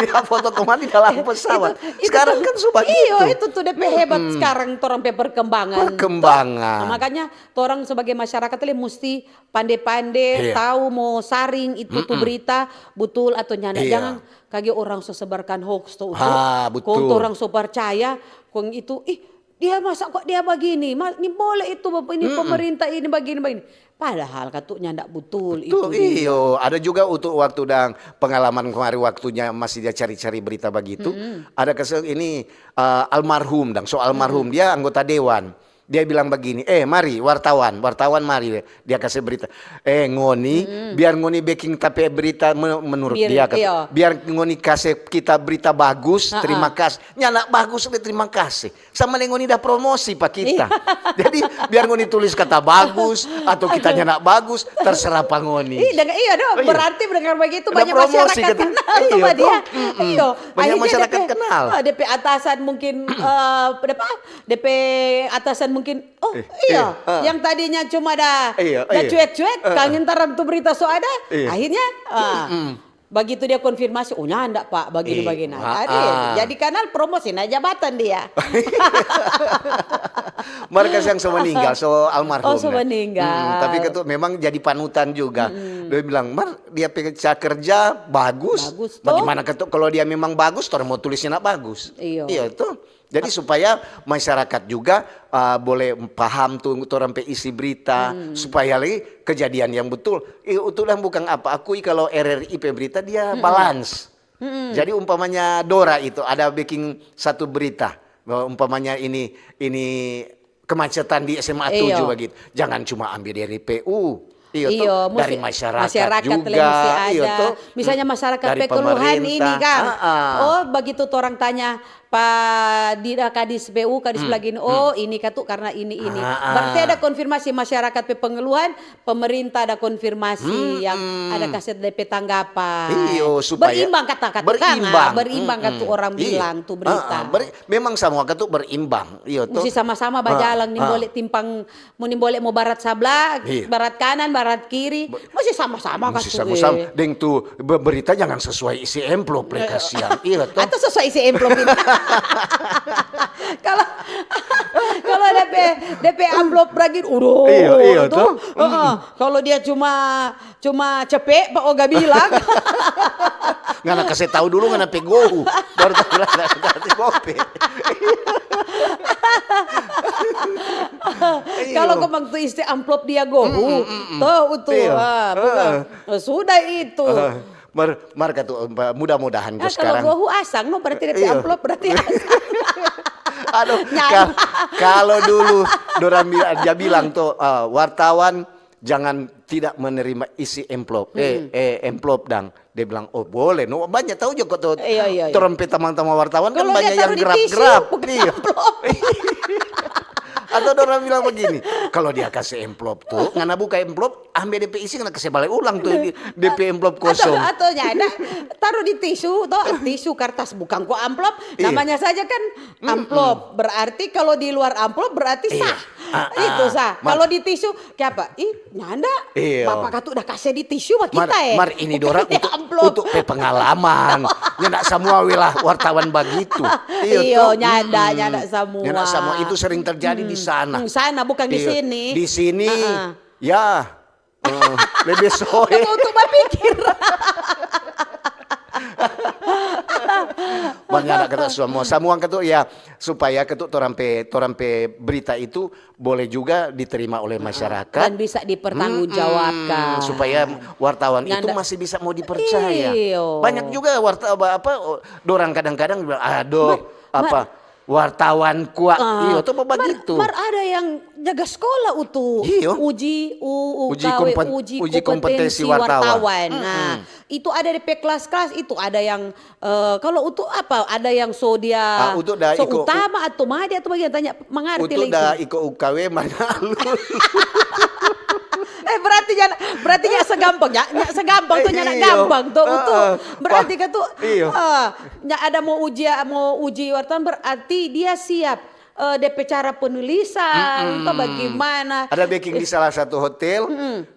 Dia foto kemana di dalam pesawat. Sekarang kan sudah gitu. Iyo, itu tu depe hebat sekarang, torang pe perkembangan. Perkembangan. Nah, makanya torang sebagai masyarakat le musti pande-pande, tahu mo saring itu tu berita butul atau nyanda. Jangan kage orang so sebarkan hoax tu, kong torang so percaya, kong itu, ih, dia masa kok dia bagini, ma-, ni boleh itu, ini pemerintah ini bagini, bagini. Padahal katu nyanda butul itu dia. Iyo. Ada juga untuk waktu dang pengalaman kemari, waktunya masih dia cari-cari berita bagitu. Ada kesel ini, eh, almarhum dang, so almarhum, dia anggota dewan. Dia bilang bagini, "Eh, mari, wartawan, wartawan mari." Dia kase berita. "Eh, ngoni, biar ngoni beking ta pe berita me-, menurut dia, kata, iyo, biar ngoni kase kita berita bagus, terima kasih. Nyanda bagus, le, terima kasih. Sama deng ngoni da promosi pa kita. Jadi, biar ngoni tulis kata bagus, atau kita nyanda bagus, terserah pa ngoni." Ih, deng-, iya dong, berarti mendengar begitu banyak masyarakat kenal sama dia. Iyo. Banyak masyarakat kenal. Akhirnya depe, ah, depe atasan mungkin, eh, apa? Depe atasan mungkin, "Oh, iya, yang tadinya cuma da, da cuek-cuek, kangen tarang tu berita so ada." Akhirnya, ah, Bagitu dia konfirmasi, "Oh, nyanda, Pak, bagini, bagini." Ada, ah. Jadi kanal promosi, naik jabatan dia. Mar kasiang so meninggal, so almarhum. Oh, so meninggal. Tapi ketu memang jadi panutan juga. Dia bilang, "Mar, dia pe ca kerja bagus. Bagus, toh. Bagaimana ketu kalau dia memang bagus, torang mau tulisnya nak bagus." Iyo. Iya, toh. Jadi supaya masyarakat juga uh, boleh paham tuh torang pe isi berita, supaya lagi kejadian yang betul. Eh, itu lah bukan apa, akui kalau R R I pe berita dia balance. Jadi umpamanya Dora itu ada bikin satu berita, bahwa umpamanya ini ini kemacetan di S M A tujuh Iyo. Begitu. Jangan cuma ambil dari P U. Iyo, toh, Iyo, musti- dari masyarakat, masyarakat juga. le musti ada. Iyo, toh. Misalnya Hmm. masyarakat Dari pe keluhan pemerintah. Ini kan. Ah, ah. Oh, begitu orang tanya, pa di kadis P U, kadis Hmm. Lagin, oh ini katu karena ini ini. Ah, ah. Berarti ada konfirmasi masyarakat pe pengeluhan, pemerintah ada konfirmasi yang ada kasih depe tanggapan. Iyo, supaya Berimbang kata-kata berimbang. Berimbang katu Mm-mm. orang Iya. bilang tu berita. Ah, ah. Beri- memang sama katu berimbang. Iyo, toh. Musti sama-sama bajalang, nimbole timpang, mau nimbole mau barat sabla, Iya. barat kanan, barat kiri, musti sama-sama Musti katu, sama-sama. Eh. Deng tu be- berita jangan sesuai isi amplop le kasiang. Iyo, toh. Atau sesuai isi amplop itu. Kalau kalau depe depe amplop ragin, udah. Iya, iya, Tuh, tuh. Heeh. Kalau dia cuma cuma cepe, Pak Oga bilang. Ngana kase tau dulu ngana pe gohu. Baru tahu lah ngana pe gohu. Kalau kemang tu isi amplop dia gohu, toh utu, Iya. ah, bukan. Sudah itu. Mar, mar katu, mudah-mudahan Nah, sekarang. Kalau gohu asang, no berarti dia Iya. Amplop berarti asang. Aduh, Nyanyi. ka- kalau dulu dorang bi- dia bilang tuh, eh, wartawan jangan tidak menerima isi amplop. Eh, eh, amplop dang. Dia bilang, "Oh, boleh." No, banyak tahu juga tuh. Iya, iya, iya. Torang pe tamang-tamang wartawan kan Kalau dia banyak yang taruh di tisu, gerap-gerap. bukan Iya. amplop. Atau dorang bilang begini, kalau dia kasih amplop tuh, ngana buka amplop, ambe depe isi, ngana kase bale ulang tuh di depe amplop kosong. Atau, atau nyanda, taruh di tisu, toh, tisu, kertas, bukan ko amplop, Iya. namanya saja kan amplop. Berarti kalau di luar amplop berarti Iya. Sah. Ah, Itu ah. sah. Mar- Kalau di tisu, kayak apa? Ih, nyanda. Iya. Bapak katu udah kasih di tisu bak Mar, kita, eh. Mar, ini dorang Di untuk, amplop. Untuk pe pengalaman. Nyanda samua wilah wartawan bagitu. Iyo, toh? nyanda, Mm-mm. nyanda samua. Nyanda samua. Itu sering terjadi di sana. Hmm, sana, bukan di Iyo. Sini. Di sini, Heeh. ya. Eh, lebih soe. Untuk, untuk berpikir. Mangana kata samua, samua katu ya supaya katu torang pe, torang pe berita itu boleh juga diterima oleh masyarakat. Dan bisa dipertanggungjawabkan. Mm-mm, supaya wartawan itu Nyanda- masih bisa mau dipercaya. Iyo. Banyak juga wartawan apa, apa, dorang kadang-kadang bilang, "Aduh, Mar- apa wartawan kuak." Ah, Iyo, tuh mar, begitu. Mar ada yang jaga sekolah utu. Iyo. Uji, u, u, Uji kawe, kompe-, uji, uji kompetensi kompetensi wartawan. wartawan. Mm-mm. Nah, itu ada depe kelas-kelas, itu ada yang eh, kalau utu apa? Ada yang so dia Ah, utu da so iko- utama atau made atau bagian tanya mengerti Utu lagi. Da iko U K W mana lu? Eh berarti nyanda, berarti nyanda segampang ya, nyanda segampang tuh nyanda Iyo. gampang tuh utu. Heeh. Berarti Wah, kan tuh iyo. eh, nyanda ada mau uji, mau uji wartawan berarti dia siap eh, depe cara penulisan atau bagaimana. Ada beking di salah satu hotel,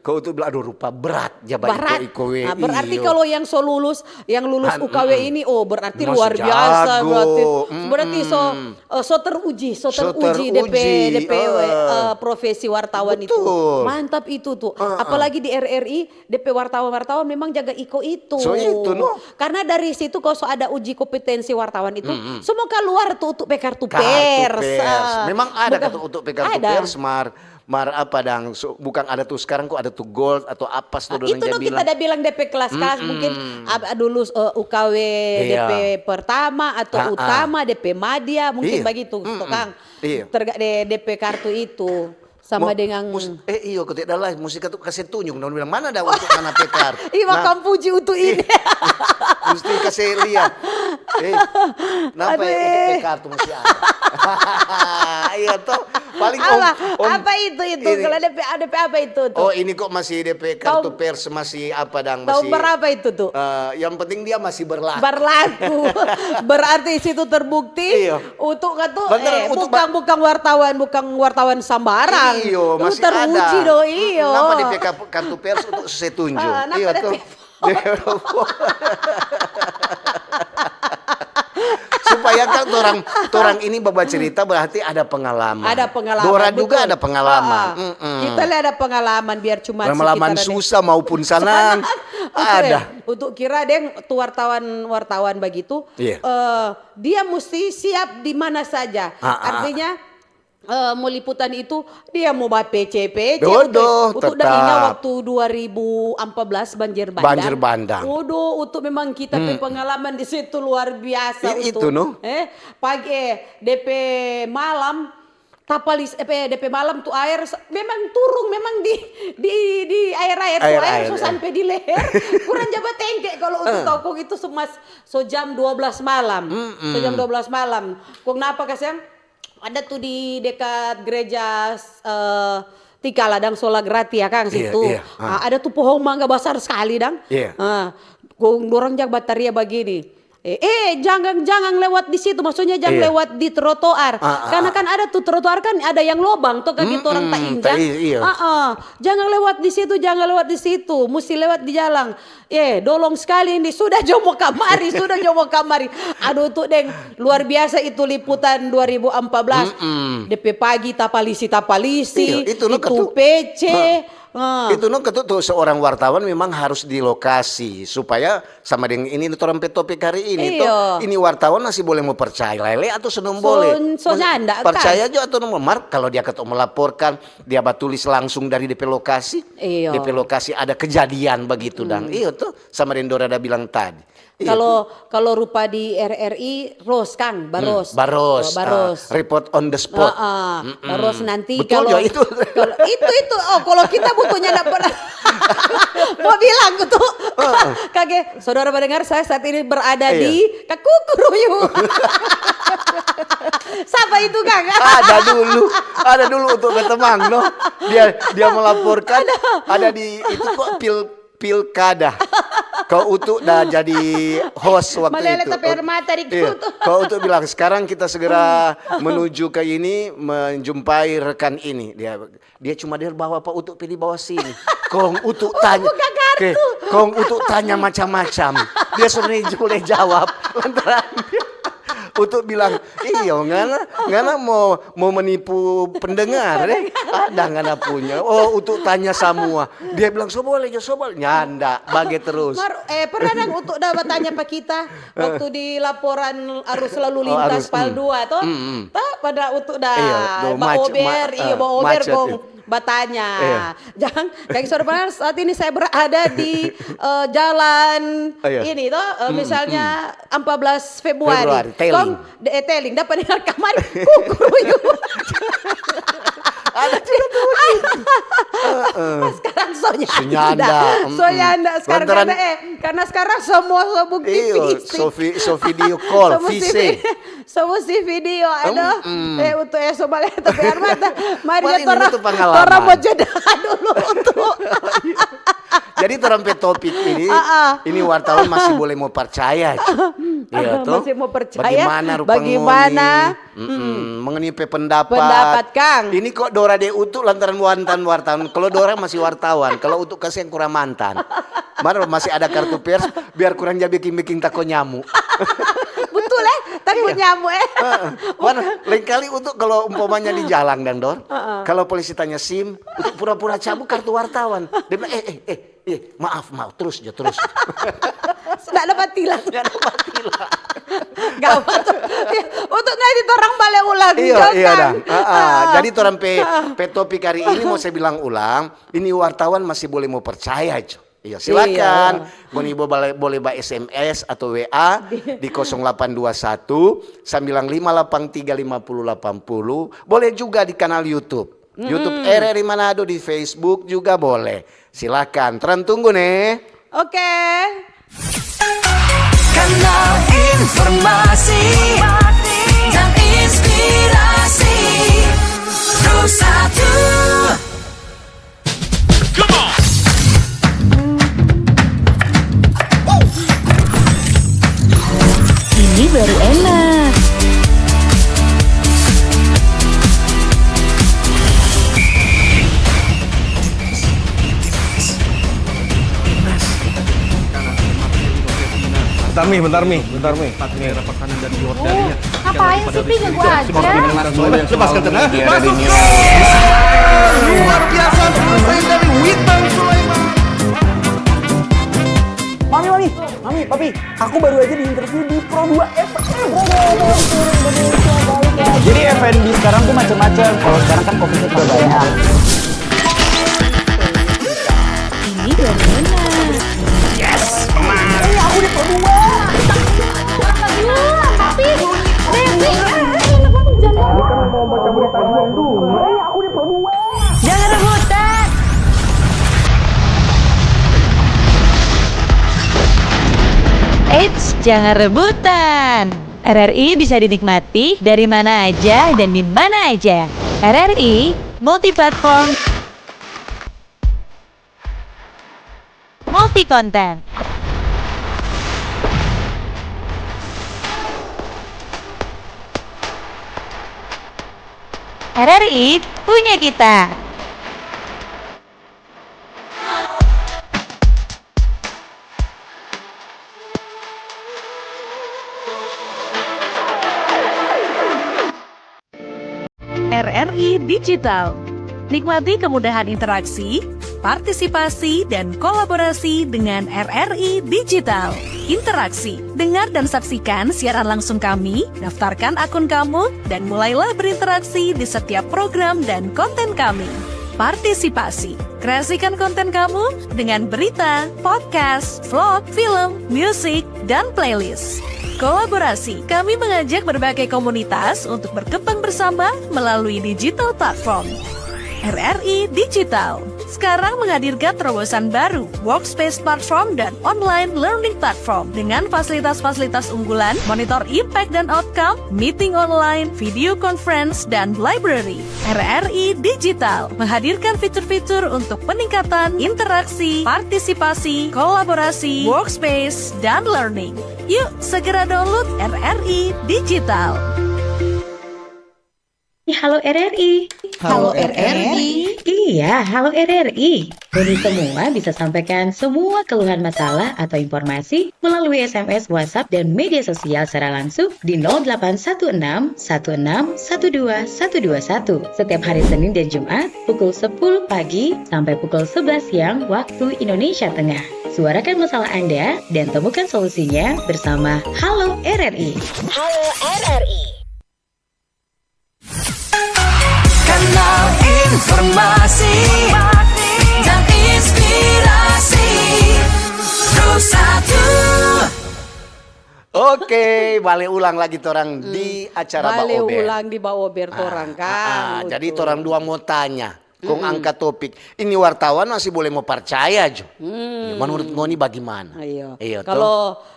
kau tuh bilang, "Aduh, rupa berat ja ba Berat. Iko-iko we." Nah, berarti Iyo. Kalau yang so lulus, yang lulus Han-, U K W ini, oh berarti Masih luar biasa, jago. berarti Mm-mm. berarti so eh, so teruji, so So teruji depe teruji, depe eh. eh, profesi wartawan itu. Betul. Mantap itu tuh. Eh, eh. Apalagi di R R I, depe wartawan-wartawan memang jaga iko itu. So itu, no. Karena dari situ kalau so ada uji kompetensi wartawan itu, semua keluar tuh untuk pe kartu Kartu pers. pers. Eh, Memang ada bukan- kata untuk pe kartu ada. Pers, Mar. Mar apa dang? So, bukan ada tuh sekarang kok ada tuh gold atau apa tuh Itu dong kita ada bilang depe kelas-kelas mungkin ab- dulu eh, U K W Iya. depe pertama atau Ah, ah. utama depe madia mungkin Iya. begitu Mm-mm. Kang. Iya. Terga de depe kartu itu sama Mo- dengan mus- eh iyo kete dalai musti katu kase tunjuk dong bilang mana ada untuk mana pe kartu. Ih, Nah, makam puji utu ini. Musti kase lihat. Eh, napa ya Aduh, untuk eh. pe kartu masih ada? Iya toh. Paling Apa? om, om Apa itu itu? ini. Kalau depe depe apa itu tuh? Oh, ini kok masih depe kartu Tahun- pers masih apa dang Tahun masih berapa itu tuh? Eh, yang penting dia masih berlaku. Berlaku. Berarti situ terbukti. Iya. Untuk katu Bener, eh, untuk bukan bukan wartawan, bukan wartawan sambarang. Iyo, Itu masih teruji ada. Dong, iyo. Napa depe kap- kartu pers untuk saya tunjuk? Ah, napa Iya depe toh. Supaya kan orang, orang ini bawa cerita berarti ada pengalaman. Ada pengalaman, Dora juga betul. Ada pengalaman. Ah, ah. Mm-mm. Kita le ada pengalaman, biar cuma pengalaman sekitar susah maupun senang. Senang. Betul. Ada. Untuk kira deng tu wartawan-wartawan begitu, iya. Eh, dia mesti siap di mana saja. Ah, ah. Artinya, eh, mau liputan itu, dia mau ba-P C-P C, Dodo, untuk, untuk dah ingat tetap. Waktu dua ribu empat belas banjir bandang. Banjir bandang. Waduh, untuk memang kita pe pengalaman di situ luar biasa. I-, itu, untuk, no? Eh, pagi, eh, depe malam, tapalis, eh, pe, depe malam tu aer s-, memang turung, memang di, di, di aer-aer tu aer, aer so sampe di leher. Kurang ja batengke kalau untuk tau kong itu so mas-, so jam dua belas malam. Mm-mm. So jam dua belas malam. Kong napa kasiang? Ada tu di dekat gereja, eh, Tikala dang, Sola Gratia kang, iya, situ. Iya, ah. Ah, ada tu pohong mangga basar skali dang. Iya. Ah, kong dorang ja bataria bagini, "Eh, eh, jangan, jangan lewat di situ," maksudnya jangan lewat di trotoar. Ah, ah, karena ah. Kan ada tu trotoar kan ada yang lobang tu kaki torang tainjak. Ta-, iya. Ah, ah. "Jangan lewat di situ, jangan lewat di situ, musti lewat di jalan." Eh, dolong skali ini, sudah jo mo kamari, sudah jo mo kamari. Aduh, tu deng, luar biasa itu liputan dua ribu empat belas. Mm-mm. Depe pagi tapalisi-tapalisi, iya, itu no itu ketu-, P C. Nah, ah. Itu no ketu tu seorang wartawan memang harus di lokasi supaya sama deng ini torang pe topik hari ini to. Iyo. Ini wartawan masih boleh mo percaya lele atau senang boleh? So nyanda, kan? Percaya jo atau no, mar, kalau dia ketu melaporkan, dia batulis langsung dari depe lokasi. Iyo. Depe lokasi ada kejadian begitu dang. Hmm. Iyo to, sama deng Dora da bilang tadi. Iyo. Kalo, kalo rupa di R R I, ros kang, baros. Hmm, baros. Oh, baros. Ah, report on the spot. Ah, ah. Mm-mm. Baros nanti. Betul kalo, jo itu. Kalo itu, itu. Oh, kalo kita butuhnya nda pernah. Mau bilang tu. Ah, ah. Kage, saudara mendengar, saya saat ini berada di Kakukuruyu. Sapa itu, Kang? Ada dulu, ada dulu untuk berteman, no? Dia, dia melaporkan, ada di, itu kok pil-, pilkada. Kau Utu dah jadi host waktu itu. Malele tapi air mata di Utu. Kau Utu bilang, "Sekarang kita segera menuju ke ini, menjumpai rekan ini." Dia Dia cuma dia bawa pa Utu pi di bawah sini. Kong Utu tanya, kong Utu tanya macam-macam. Dia so boleh jawab. Lantaran Utu bilang, "Iyo, ngana, ngana mo, mo menipu pendengar, eh? Ada ngana punya." Oh, Utu tanya samua. Dia bilang, "So boleh jo, so boleh." Nyanda, bage terus. Mar, eh, pernah dang Utu da batanya pa kita? Waktu di laporan arus lalu lintas pal dua to, ta pada Utu da baober, iyo, baober kong batanya. Jang, kang saudara, saat ini saya berada di, eh, jalan ini to, eh, misalnya empat belas Februari. Kong, eh, teling, dapa dengar kamari, kukuruyu. Ada juga tuh. Sekarang so nyanda. So nyanda sekarang karena, eh, karena sekarang semua so bukti fisik. Iyo, so vi-, so video call, vise. So musti video, aduh. Eh, Utu, eh, so bale tapi air mata. Mari torang, torang mo jeda dulu, Utu. Jadi torang pe topik ini, ini wartawan masih boleh mo percaya. Iya to? Masih mo percaya. Bagaimana rupa ngoni? Ngoni pe pendapat. Pendapat, kang. Ini kok Dora de Utu lantaran mantan wartawan. Kalo Dora masih wartawan, kalo Utu kasiang kurang mantan. Mar masih ada kartu pers, biar kurang ja biking-biking tako nyamu. Betul, eh? Tako nyamu, eh? Mar, lain kali Utu kalo umpamanya di jalang dang, Dor, kalo polisi tanya sim, Utu pura-pura cabu kartu wartawan. Dia bilang, "Eh, eh, eh, eh, maaf, maaf, terus jo, terus jo." Sudah dapat tilang. Nggak dapat tilang. Gawat. Untuk nanti torang bale ulang. Iyo, iyo, dang. Jadi torang pe, pe topik hari ini mo saya bilang ulang, ini wartawan masih boleh mo percaya jo. Iyo, silakan. Ngoni boleh, boleh ba S M S atau W A di kosong delapan dua satu, sembilan lima delapan tiga, lima puluh delapan puluh. Boleh juga di kanal YouTube. YouTube R R I Manado, di Facebook juga boleh. Silakan, torang tunggu ne. Oke. Kanal informasi dan inspirasi. Pro satu. Ini baru enak. Bentar, Mi, bentar, Mi, bentar, Mi. Empat negara pertahanan dari Yordania. Oh, ngapain sih, Pi? Ganggu aja. Lepaskan tenang. Masuk ke luar biasa, selesai dari Witan Sulaiman. Mami, Mami, Mami, Papi, aku baru aja di-interview di Pro dua F M. Jadi F and B sekarang tuh macam-macam. Kalau sekarang kan covid juga banyak. Ini dari mana? Yes, Mama. Eh, aku di Pro dua. Tapi, Devi, eh, enak banget jalan. Aku di Pro dua. Jangan rebutan. Eits, jangan rebutan. R R I bisa dinikmati dari mana aja dan di mana aja. R R I multiplatform, multi konten. R R I punya kita. R R I Digital. Nikmati kemudahan interaksi, partisipasi, dan kolaborasi dengan R R I Digital. Interaksi, dengar dan saksikan siaran langsung kami, daftarkan akun kamu, dan mulailah berinteraksi di setiap program dan konten kami. Partisipasi, kreasikan konten kamu dengan berita, podcast, vlog, film, musik, dan playlist. Kolaborasi, kami mengajak berbagai komunitas untuk berkembang bersama melalui digital platform. R R I Digital sekarang menghadirkan terobosan baru, Workspace Platform dan Online Learning Platform, dengan fasilitas-fasilitas unggulan, monitor impact dan outcome, meeting online, video conference, dan library. R R I Digital menghadirkan fitur-fitur untuk peningkatan interaksi, partisipasi, kolaborasi, workspace, dan learning. Yuk, segera download R R I Digital. Halo R R I. Halo R R I. Iya, halo R R I. Ngoni semua bisa sampaikan semua keluhan, masalah atau informasi melalui S M S, WhatsApp, dan media sosial secara langsung di nol delapan satu enam satu enam satu dua satu dua satu setiap hari Senin dan Jumat pukul sepuluh pagi sampai pukul sebelas siang waktu Indonesia Tengah. Suarakan masalah Anda dan temukan solusinya bersama Halo R R I. Halo R R I. Kanal informasi dan inspirasi. Pro satu. Oke, bale ulang lagi torang di acara Bale Baober. Ulang di Baober torang, kan? Ah, jadi torang dua mo tanya, kong angka topik. Ini wartawan masih bole mo parcaya jo. Iya, menurut ngoni bagimana? Iya. Iya, to? Kalo,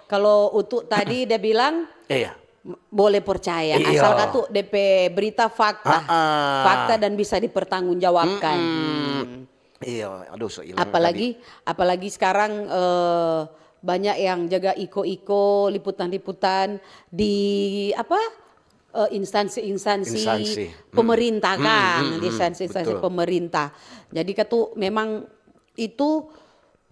kalo Utu tadi dia bilang, Iya. M-, boleh percaya, iya, asal katu de pe berita fakta. Ah, ah. Fakta dan bisa dipertanggungjawabkan. Mm-mm. Hmm. Iya, aduh, so hilang tadi. Apalagi, apalagi sekarang, eh, banyak yang jaga iko-iko, liputan-liputan di, apa, eh, instansi-instansi pemerintah, kan, di instansi-instansi pemerintah. Instansi. Mm-mm, mm-mm, betul. Jadi katu memang itu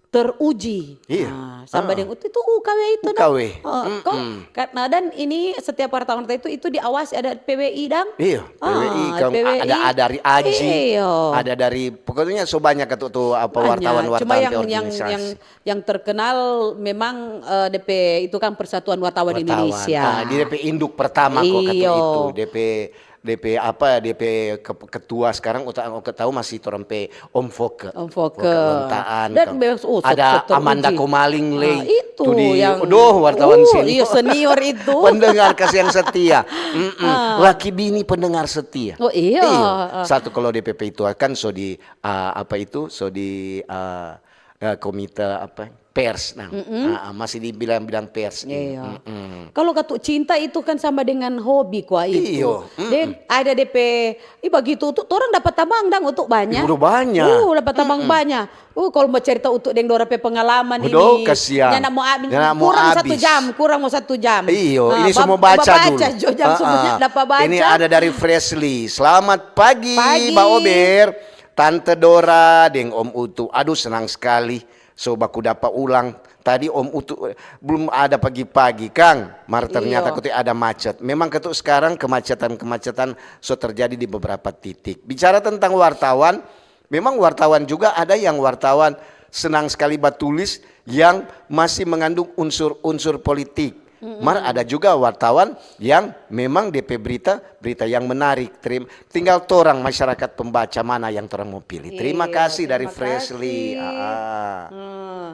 teruji. Iya. Nah, sama deng itu, itu U K W itu, dang. U K W. Eh, kong, mm-mm, karena dan ini setiap wartawan itu, itu diawasi ada P W I, dang. Iya, P W I, ah, kong P W I. Ada, ada dari aji, iya, ada dari, pokoknya so banyak itu tuh, apa, banyak. Wartawan-wartawan. Cuma yang, yang, organisasi, yang, yang terkenal memang, eh, de pe itu kan Persatuan Wartawan Indonesia. Wartawan. Ah, di de pe induk pertama kok kata itu, iyo, de pe de pe apa, de pe ke-, ketua sekarang, uta-, uta tau masih torang pe Om Foke. Om Foke. Foke Lontaan, dan kan. Ada Amanda Komaling lei. Ah, itu tu di, yang, aduh, wartawan senior. Iya, senior itu. Pendengar kasih yang setia. Mm-mm. Ah. Laki bini pendengar setia. Oh, iya. Iya. Ah. Satu kalau de pe pe itu kan so di, ah, apa itu, so di, ah, eh, komite apa, pers, nah. Mm-mm. Ah, ah, masih di bidang-bidang pers ini. Iya. Mm-mm. Kalau katu cinta itu kan sama dengan hobi kwa itu. Iyo. Mm-mm. De ada de pe, ih, bagitu tu torang dapat tamang dang untuk banyak. Udah banyak. Uh, dapat tamang banyak. Uh, kalau mau cerita untuk deng dora pe pengalaman ini. Udah, kasihan. Nyanda mau abis. Nyanda mau abis. Kurang satu jam, kurang mau satu jam. Iyo, ah, ini semua baca dulu. Baca jo jam semuanya dapat baca. Ini ada dari Fresly. Selamat pagi, pagi. Ba Ober. Tante Dora deng Om Utu, aduh, senang skali so baku dapa ulang. Tadi Om Utu, eh, belum ada pagi-pagi, kang. Mar ternyata Iyo. Katu ada macet. Memang katu sekarang kemacetan-kemacetan so terjadi di beberapa titik. Bicara tentang wartawan, memang wartawan juga ada yang wartawan senang sekali batulis yang masih mengandung unsur-unsur politik. Mar ada juga wartawan yang memang D P berita, berita yang menarik. Terim-, tinggal torang masyarakat pembaca mana yang torang mau pilih. Terima Iyo, kasih dari terima Fresly. Kasih. Ah, ah. Hmm.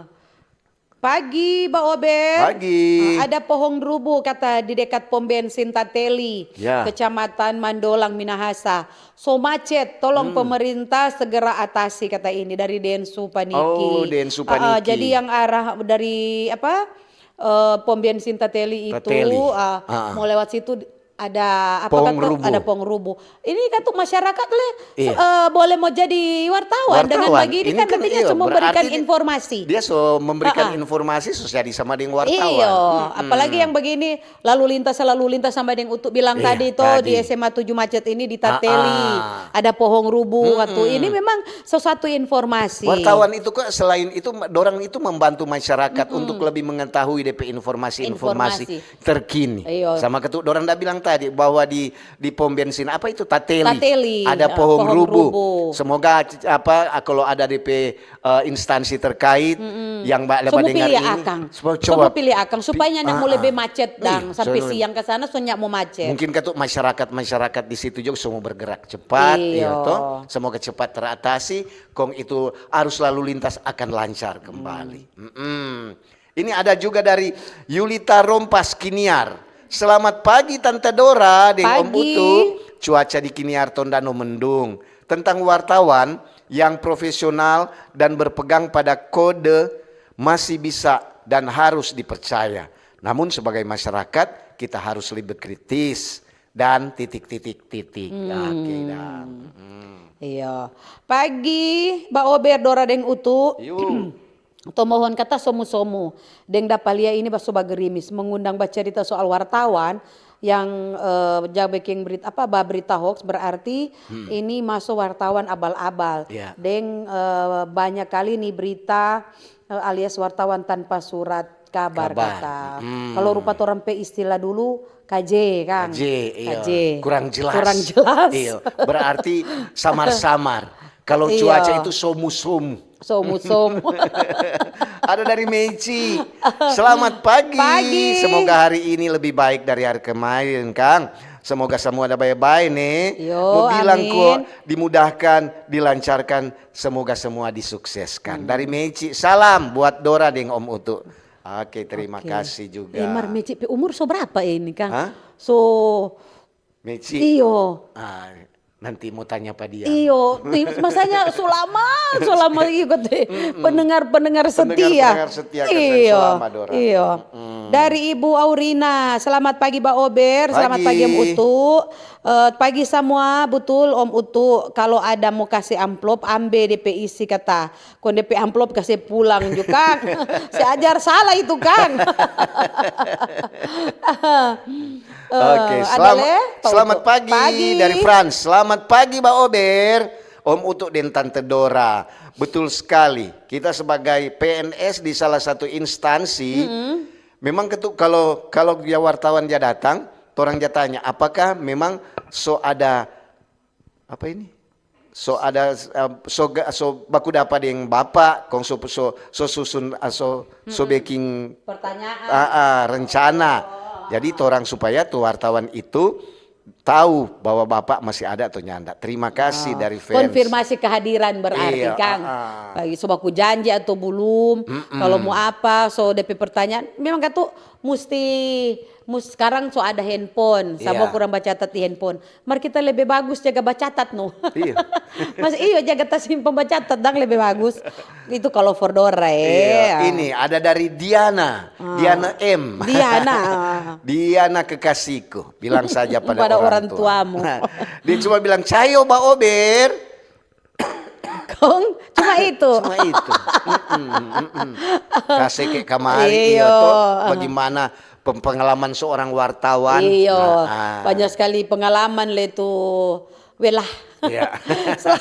Pagi, Ba Ober. Pagi. Ah, ada pohong rubuh kata di dekat pom bensin Tateli, Ya. Kecamatan Mandolang, Minahasa. So macet, tolong Hmm. pemerintah segera atasi, kata ini dari Densu Paniki. Oh, Densu Ah, ah, Paniki. Jadi yang arah dari apa? Eh, pom bensin Tateli itu, Tateli. Ah, Ah, ah. Mau lewat situ ada apa Pohong kata? Rubuh. Ada pohong rubuh. Ini kan tuh masyarakat le, Iya. eh, boleh mau jadi wartawan dengan Wartawan. Begini Ini kan kan, artinya iya, cuma memberikan berarti informasi. Dia so memberikan Ah, ah. informasi, so jadi sama dengan wartawan. Iyo, Mm-mm. Apalagi yang begini, lalu lintas, lalu lintas sama dengan Utu bilang Iya, tadi toh, di tadi. S M A tujuh macet ini di Tateli. Ah, ah. Ada pohong rubuh waktu. Mm-mm. Ini memang sesuatu informasi. Wartawan itu kok selain itu, ma-, dorang itu membantu masyarakat Mm-mm. untuk lebih mengetahui D P informasi-informasi Informasi. terkini. Iyo. Sama ketu dorang da bilang tadi bahwa di, di pom bensin apa itu? Tateli. Tateli. Ada Ah, pohong pohong rubuh. rubuh. Semoga c-, apa, kalau ada D P, eh, instansi terkait Mm-mm. yang ba-, leba Semua dengar pilih ini, akang. Semua Semua coba pilih akang, supaya pi-, nyak mau ah, lebe ah. macet Iya, dang. Sampai soalnya siang ke sana, so nyak mau macet. Mungkin ketu masyarakat-masyarakat di situ juga semua bergerak cepat, Iyo. iya toh. Semoga cepat teratasi, kong itu arus lalu lintas akan lancar kembali. Mm-mm. Ini ada juga dari Yulita Rompas Kiniar. "Selamat pagi, Tante Dora deng Om Pagi. Utu. Cuaca di Kiniar Tondano mendung. Tentang wartawan yang profesional dan berpegang pada kode masih bisa dan harus dipercaya. Namun sebagai masyarakat, kita harus lebih kritis dan titik, titik, titik." Hmm. Oke, dah. Hmm. Iya. Pagi, Ba Ober, Dora deng Utu. Yu. Tomohon kata somu-somu. Deng dapa lia ini baso bagerimis, mengundang bacarita soal wartawan yang, eh, ja beking berit-, apa, baberita hoax, berarti Hmm. ini maso wartawan abal-abal. Ya. Deng, eh, banyak kali nih berita, eh, alias wartawan tanpa surat kabar Kabar. kata. Hmm. Kalau rupa torang pe istilah dulu, K J, kang. K J, iya. K J. Kurang jelas. Kurang jelas. Iya, berarti samar-samar. Kalau Iya. cuaca itu somu-somu. Somu-somu. Ada dari Meici. "Selamat pagi. Pagi. Semoga hari ini lebih baik dari hari kemarin, kang. Semoga semua ada bae-bae, ne. Yo, Mau bilang amin. kok, dimudahkan, dilancarkan, semoga semua disukseskan." Hmm. Dari Meici, salam buat Dora deng Om Utu. Oke, terima Oke. kasih juga. Eh, mar Meici pe umur so berapa ini, kang? Hah? So Meici? Iyo. Ah, nanti mau tanya pa dia. Iyo, di-, masanya so lama, so lama ikut deh. Mm-mm. Pendengar-pendengar setia. Pendengar-pendengar setia, keren. Iyo, Selamat, Dora. iyo. Mm. Dari Ibu Aurina, "Selamat pagi, Ba Ober. Selamat pagi, Om Pagi. Utu. Eh, pagi semua, betul, Om Utu. Kalau ada mau kasih amplop, ambe depe isi," kata. Kong depe amplop kase pulang jo, kang. Se ajar salah itu, kang. Eh, Oke, ada selama-, le? Pak selamat Utu. pagi Pagi. dari Frans. "Selamat pagi, Ba Ober, Om Utu deng Tante Dora." Betul sekali. Kita sebagai P N S di salah satu instansi, Mm-mm. memang ketu-, kalau, kalau dia wartawan dia datang, torang ja tanya, apakah memang so ada apa ini? So ada, eh, so ga-, so baku dapa deng bapa, kong so, so, so susun, ah, so, so Mm-mm. beking, Pertanyaan. ah, ah, rencana. Oh. Jadi torang supaya tu wartawan itu tahu bahwa bapa masih ada atau nyanda. Terima kasih Oh. dari fans. Konfirmasi kehadiran berarti, Iya, Kang. ah, ah. Bagi so baku janji atau belum, Mm-mm. kalau mau apa, so depe pertanyaan, memang katu musti, mus-, sekarang so ada handphone, sabo Iya. kurang bacatat di handphone. Mar kita lebe bagus jaga bacatat, no. Iya. Mas, iyo, jaga tasimpan bacatat, dang lebe bagus. Itu kalau for Dora, eh. Iya, ini ada dari Diana, Ah. Diana M. Diana. "Diana kekasihku, bilang saja pada Pada orang orang tua." tuamu. Dia cuma bilang, "Cayo, Ba Ober." Kong, cuma itu. Cuma itu. Mm-mm, mm-mm. Kase ke kamari, Iyo. iyo, toh, bagaimana pem-, pengalaman seorang wartawan. Iyo, Nah, ah. banyak sekali pengalaman le tu. Welah. Iya. Sel-,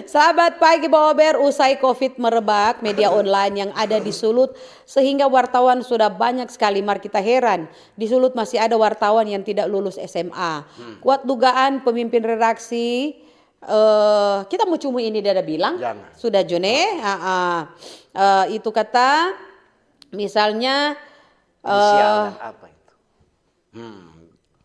selamat pagi, Bober. Usai covid merebak, media online yang ada di Sulut, sehingga wartawan sudah banyak sekali. Mar kita heran, di Sulut masih ada wartawan yang tidak lulus S M A. Hmm. Kuat dugaan pemimpin redaksi, eh, kita mo cumu ini dia ada bilang. Jangan. Sudah jo ne, ah, ah. Eh, itu kata, misalnya, eh, apa itu? Hmm.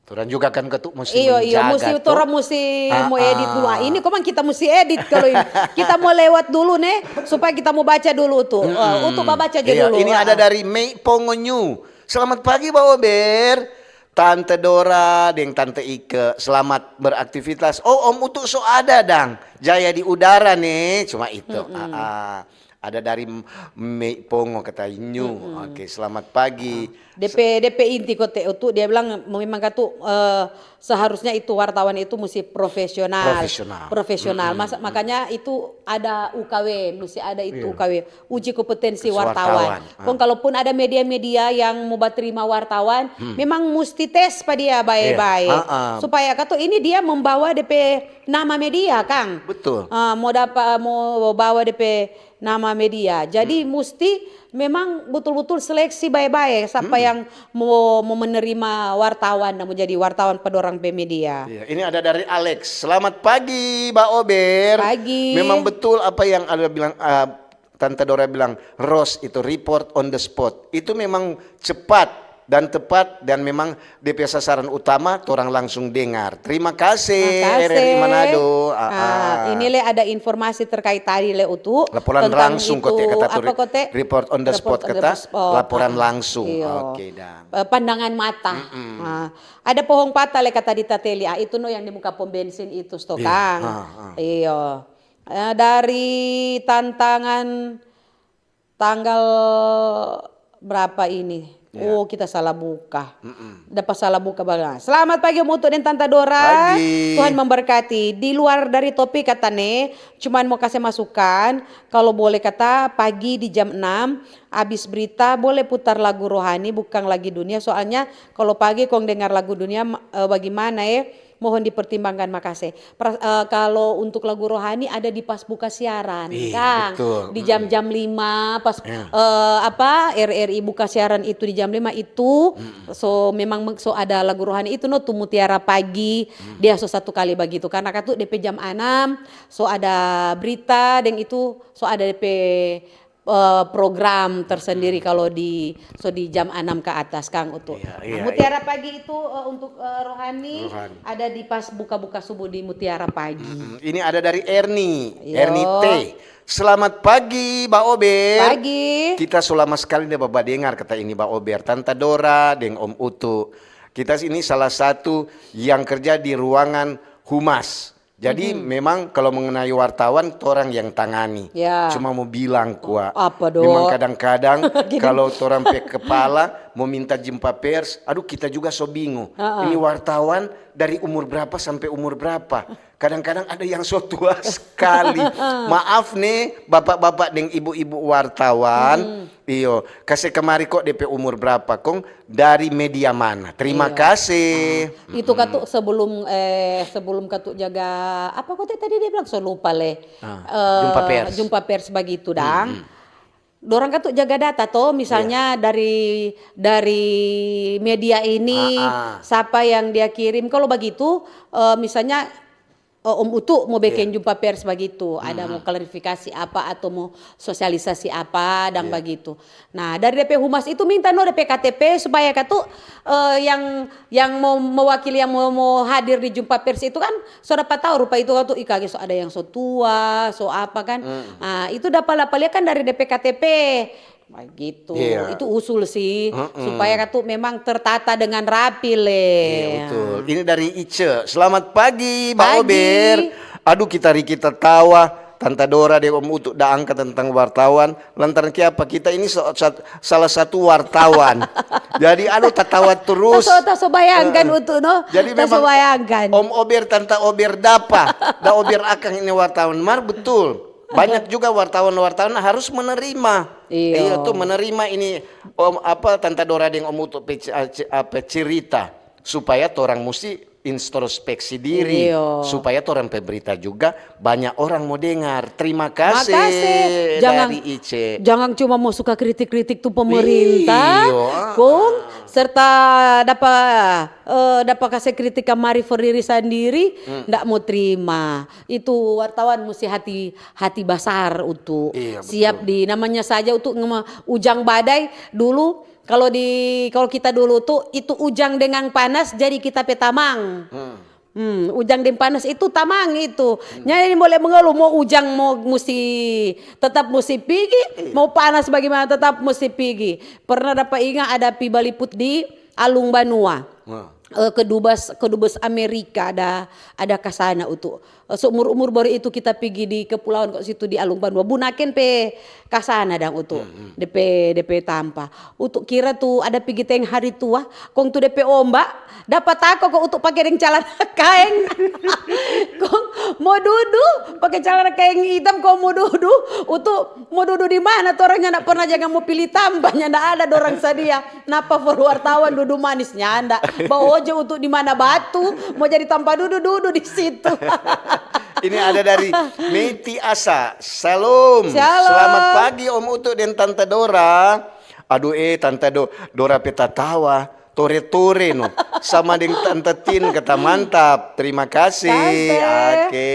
Torang juga kan katu musti menjaga. Iyo, iyo, musti, torang musti mo edit dulu. Ah, ini komang kita musti edit kalau ini. Kita mo lewat dulu ne, supaya kita mo baca dulu tu. Eh, untuk babaca aja dulu. Iya, ini ada dari Mei Pongonyu. Selamat pagi, Baober. Tante Dora deng Tante Ike, selamat beraktivitas. Oh, Om Utu so ada dang. Jaya di udara ne, cuma itu. Ah, ah. Ada dari M-, Mei Pongo kata Nyu. Oke, selamat pagi. Ah. Depe, depe inti kote Utu, dia bilang memang katu, eh, seharusnya itu wartawan itu musti profesional. Profesional. Profesional. Masa-, makanya itu ada U K W, musti ada itu U K W, uji kompetensi wartawan. Kong kalaupun ada media-media yang mo baterima wartawan, memang musti tes pa dia bae-bae. Iya. Supaya katu ini dia membawa depe nama media, kang. Betul. Ah, mo dapa, mo bawa depe nama media. Jadi musti memang betul-betul seleksi bae-bae sapa yang mo, mo menerima wartawan dan mo jadi wartawan pa dorang pe media. Iya, ini ada dari Alex. Selamat pagi, Ba Ober. Pagi. Memang betul apa yang ada bilang, ah, Tante Dora bilang, Ros itu report on the spot. Itu memang cepat dan tepat dan memang depe sasaran utama torang langsung dengar. Terima kasih, R R I Manado. Ah, ini le ada informasi terkait tadi le Utu. Laporan langsung, kote kata tu, report on the spot kata, laporan langsung. Iyo. Oke, dang. Eh, pandangan mata. Ah, ada pohong patah le kata di Tateli. Ah, itu no yang di muka pom bensin itu, sto kang. Iyo. Eh, dari tantangan tanggal berapa ini? Ya. Oh, kita salah buka. Dapa salah buka bala. Selamat pagi, Om Utu deng Tanta Dora. Pagi. Tuhan memberkati. Di luar dari topik kata ne, cuman mo kase masukan, kalo boleh kata pagi di jam enam, abis berita, boleh putar lagu rohani, Bukang Lagi Dunia. Soalnya kalo pagi kong dengar lagu dunia, ma-, eh, bagimana, eh? Mohon dipertimbangkan, makase. Pra-, eh, kalo untuk lagu rohani ada di pas buka siaran, kang. Iya, betul. Di jam-jam lima, pas, eh, apa, R R I buka siaran itu di jam lima itu, so memang meng-, so ada lagu rohani itu no, tu Mutiara Pagi, dia so satu kali bagitu. Karna katu depe jam anam, so ada berita, deng itu so ada depe eh, program tersendiri kalo di, so di jam anam ke atas, kang, Utu. Iya, iya, Mutiara Pagi itu, eh, untuk, eh, rohani, ada di pas buka-buka subuh di Mutiara Pagi. Mm-mm. Ini ada dari Erni, Erni T. Selamat pagi, Ba Ober. Pagi. Kita so lama skali nda badengar kata ini, Ba Ober. Tanta Dora deng Om Utu. Kita ini salah satu yang kerja di ruangan humas. Jadi, memang kalo mengenai wartawan, torang yang tangani. Ya. Cuma mo bilang kwa. Apa do? Memang kadang-kadang kalo torang pe kepala mo minta jumpa pers, aduh, kita juga so bingung. Ini wartawan dari umur berapa sampe umur berapa? Kadang-kadang ada yang so tua skali. Maaf ne, bapak-bapak deng ibu-ibu wartawan. Iyo, kase kamari ko depe umur brapa, kong dari media mana. Terima kase. Ah, itu katu sebelum, eh, sebelum katu jaga, apa kote tadi dia bilang? So lupa le. Ah, eh, jumpa pers. Jumpa pers bagitu, dang. Dorang katu jaga data to, misalnya dari, dari media ini, sapa yang dia kirim. Kalo bagitu, eh, misalnya eh, Om Utu mo beking jumpa pers bagitu, ada mo klarifikasi apa atau mo sosialisasi apa dang bagitu. Nah, dari depe humas itu minta no depe K T P supaya katu, eh, yang, yang mo mewakili, yang mo, mo hadir di jumpa pers itu kan so dapa tau rupa itu katu, ih, kage so ada yang so tua, so apa kan. Nah, itu dapa, dapa lia kan dari depe K T P. Bagitu. Iya. Itu usul sih, supaya katu memang tertata dengan rapi le. Iya, betul. Ini dari Ice. Selamat pagi, Ba Ober. Aduh, kita riki tatawa. Tanta Dora deng Om Utu da angka tentang wartawan. Lantaran kiapa? Kita ini sa-, sat-, salah satu wartawan. Jadi, aduh, tatawa terus. Ta so, ta so bayangkan, Utu, no? Jadi, memang Om Ober, Tanta Ober dapa. Da ober akang ini wartawan. Mar betul. Banyak juga wartawan-wartawan harus menerima. Iya. Iya, tu menerima ini, Om, apa, Tanta Dora deng Om Utu pe ce-, a-, ce-, apa, cerita. Supaya torang musti introspeksi diri, iyo, supaya torang pe berita juga banyak orang mo dengar. Terima kasih. Makasih. Jangan, dari Ice. Jangan cuma mo suka kritik-kritik tu pemerintah, iyo, ah, kong serta dapa, eh, dapa kase kritik kamari for diri sandiri, ndak mo terima. Itu wartawan musti hati, hati basar untuk, iya, siap betul, di namanya saja untuk ngema-, ujang badai dulu. Kalau di, kalau kita dulu tuh itu ujang dengan panas jadi kita pe tamang. Hmm. Hmm, ujang deng panas itu tamang itu. Hmm. Nyanda boleh mengeluh, mau ujang mau musti tetap musti pigi, iya, mau panas bagaimana tetap musti pigi. Pernah dapa inga ada pi baliput di Alung Banua. Wah. Eh, kedubes, kedubes Amerika ada, ada kasana utu. Eh, seumur-umur baru itu kita pigi di kepulauan kok situ di Alung Banua. Bunaken pe kasana dang utu. Hmm, hmm. Depe, depe tampa. Utu kira tu ada pigi teng hari tua, kong tu depe omba, dapa tako ko utu pake deng calana kaeng. Kong mo dudu, pake calana kaeng itam kong mo dudu, utu mo dudu di mana? Torang nyanda pernah jaga mo pili tampa, nyanda ada dorang sadia. Napa for wartawan dudu manis nyanda? Baojo untuk di mana batu, mo jadi tampa dudu, dudu di situ. Ini ada dari Meiti Asa. Shalom. Shalom. Selamat pagi Om Utu deng Tanta Dora. Aduh eh, Tanta Do-, Dora pe tatawa tore-tore no. Sama deng Tanta Tin kata mantap. Terima kasih. Tante. Oke.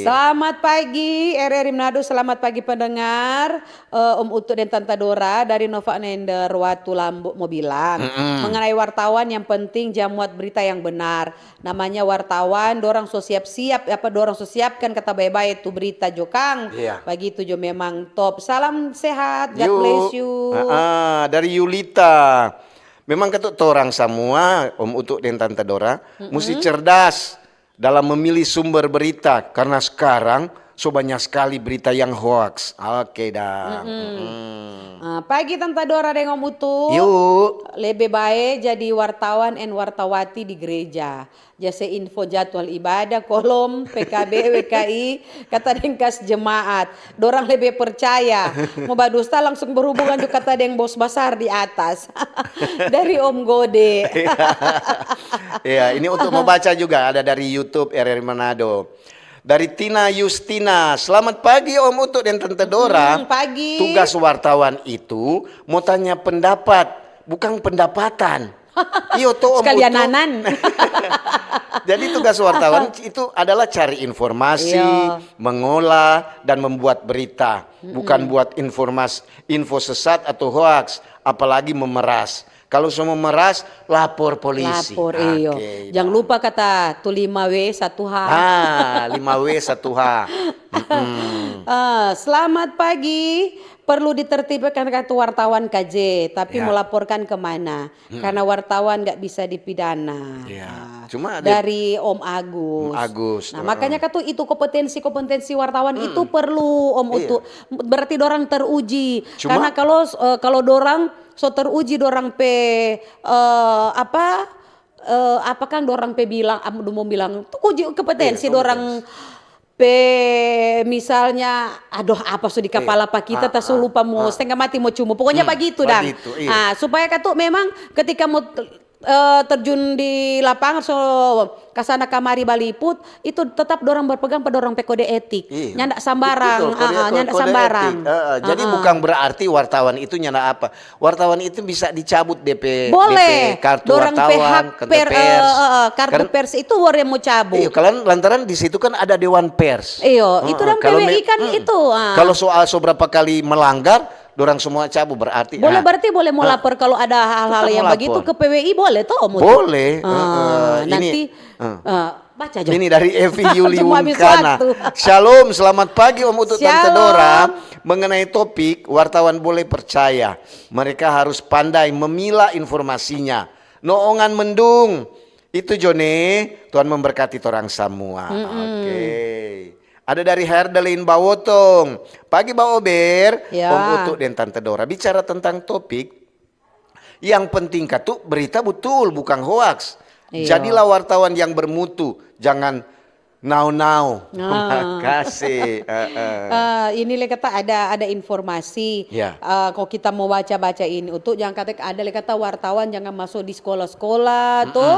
Selamat pagi, R R I Manado. Selamat pagi pendengar. Eh, Om Utu dan Tanta Dora dari Nova Nender Watu Lambu mo bilang, mm-mm, mengenai wartawan yang penting ja muat berita yang benar. Namanya wartawan, dorang so siap-siap, apa dorang so siapkan kata bae-bae tu berita jo kang. Iya. Bagitu jo memang top. Salam sehat, God bless you. Ah, ah, dari Yulita. Memang katu torang samua, Om Utu deng Tanta Dora, mm-mm, musti cerdas dalam memilih sumber berita, karena sekarang so banyak skali berita yang hoaks. Oke dang. Mm-mm. Mm-mm. Ah, pagi Tanta Dora deng Om Utu. Yuk. Lebe bae jadi wartawan and wartawati di gereja. Ja se info jadwal ibadah, kolom, P K B, W K I, kata deng kas jemaat. Dorang lebe percaya. Mo badusta langsung berhubungan jo kata deng bos basar di atas. Dari Om Gode. Iya, ini untuk mo baca juga ada dari YouTube R R I Manado. Dari Tina Yustina, "Selamat pagi Om Utu dan Tante Dora." Hmm, pagi. Tugas wartawan itu mo tanya pendapat, bukan pendapatan. Iyo to, Om Utu. Sekalian nanan. Jadi tugas wartawan itu adalah cari informasi, iya, mengolah, dan membuat berita. Mm-mm. Bukan buat informas-, info sesat atau hoaks, apalagi memeras. Kalau so memeras, lapor polisi. Lapor, iyo. Oke, jangan lupa kata tu lima W satu H. Ah, lima W satu H. Mm-mm. Eh, selamat pagi. Perlu ditertibkan kata wartawan K J, tapi, ya, mau laporkan ke mana? Hmm. Karena wartawan nggak bisa dipidana. Ya. Nah, cuma ada dari Om Agus. Om Agus, nah, heeh, makanya katu itu kompetensi-kompetensi wartawan, hmm, itu perlu, Om, iya, Utu. Berarti dorang teruji. Cuma karena kalau, eh, kalau dorang so teruji dorang pe, eh, apa, eh, apa kan dorang pe bilang, am-, mau bilang, tu uji kompetensi, iya, dorang kompetensi. Pe misalnya, aduh, apa so di, iya, kepala pa kita, ah, ta so, ah, lupa mo, ah, setengah mati mo cumu. Pokoknya, hmm, bagitu dang. Bagitu, iya. Ah, supaya katu memang ketika mo, eh, terjun di lapangan, so kasana kamari baliput, itu tetap dorang berpegang pa dorang pe kode etik. Iya. Nyanda sambarang, betul, kode, ah, ah, nyanda kode sambarang. Etik. Eh, eh, jadi, ah, ah, bukan berarti wartawan itu nyanda apa. Wartawan itu bisa dicabut D P, boleh, D P kartu, dorang pe wartawan, hak kartu per-, pers. Eh, eh, eh, kartu pers itu boleh mo cabut. Iyo, kalau lantaran di situ kan ada dewan pers. Iyo, itu, heeh, dang kalau P W I me-, kan, hmm, itu, ah. Kalau soal so berapa kali melanggar, dorang semua cabut berarti, boleh, ah, berarti boleh mo lapor kalau ada hal-hal yang begitu ke P W I, boleh toh, Om Utu? Boleh, ah, heeh, ini, nanti, ah, eh, baca aja. Ini dari Evi Yuli Wungkana. Shalom, selamat pagi Om Utu, Tante Dora. Shalom. Mengenai topik, wartawan boleh percaya. Mereka harus pandai memilah informasinya. No ongan mendung. Itu jo ne, Tuhan memberkati torang samua. Mm-mm. Oke. Ada dari Herdelin Bawotong. Pagi Baober, ya, Om Utu dan Tante Dora. Bicara tentang topik, yang penting katu berita betul, bukan hoaks. Iya. Jadilah wartawan yang bermutu, jangan Now now. Ah. Makasih. Eh, eh. Eh, ini le kata ada ada informasi. Ya. Eh, kok kita mau baca-baca ini, untuk jangan kata ada le kata wartawan jangan masuk di sekolah-sekolah tuh.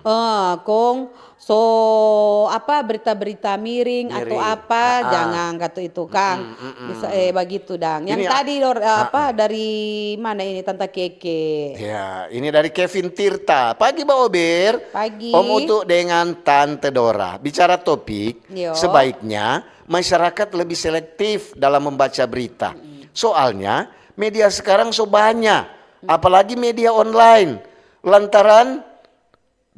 Eh, kong so apa berita-berita miring atau Miring. apa, Ah, ah. Jangan kata itu kang. Bisa eh begitu dang. Yang Ini, tadi Dor, apa dari mana ini Tante Keke? Ya, ini dari Kevin Tirta. Pagi Ba Ober. Pagi. Om Utu dengan Tante Dora. Bicara topik, Yo. Sebaiknya masyarakat lebih selektif dalam membaca berita. Soalnya media sekarang so banyak, apalagi media online. Lantaran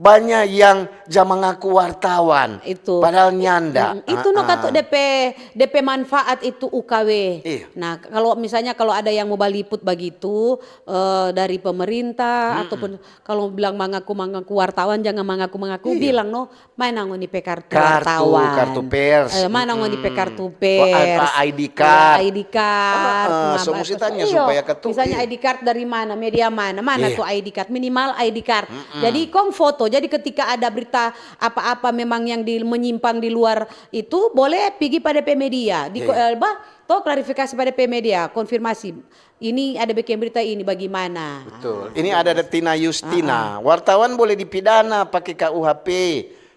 banyak yang ja mangaku wartawan, Itu. Padahal nyanda. Mm, itu no katu depe depe manfaat itu U K W. Iya. Nah, kalau misalnya kalau ada yang mau baliput begitu eh, dari pemerintah ataupun kalau bilang mangaku-mangaku wartawan, jangan mangaku-mangaku, bilang no, mana ngoni pe kartu, Kartu, wartawan. Kartu pers. Eh, mana ngoni pe kartu Wa- pers. I D card. Eh, I D card. Ah, ah, Nah, so musti batas- tanya iyo. Supaya katu. Misalnya I D card dari mana, media mana, mana Iya. tu I D card, minimal I D card. Jadi kong foto. Jadi ketika ada berita apa-apa memang yang di, menyimpang di luar itu, boleh pigi pada pe media. Di ko- Iya. eh, bah, to klarifikasi pada pe media, konfirmasi. Ini ada bikin berita ini bagaimana? Betul. Ini ada dari Tina Yustina. Wartawan boleh dipidana pakai K U H P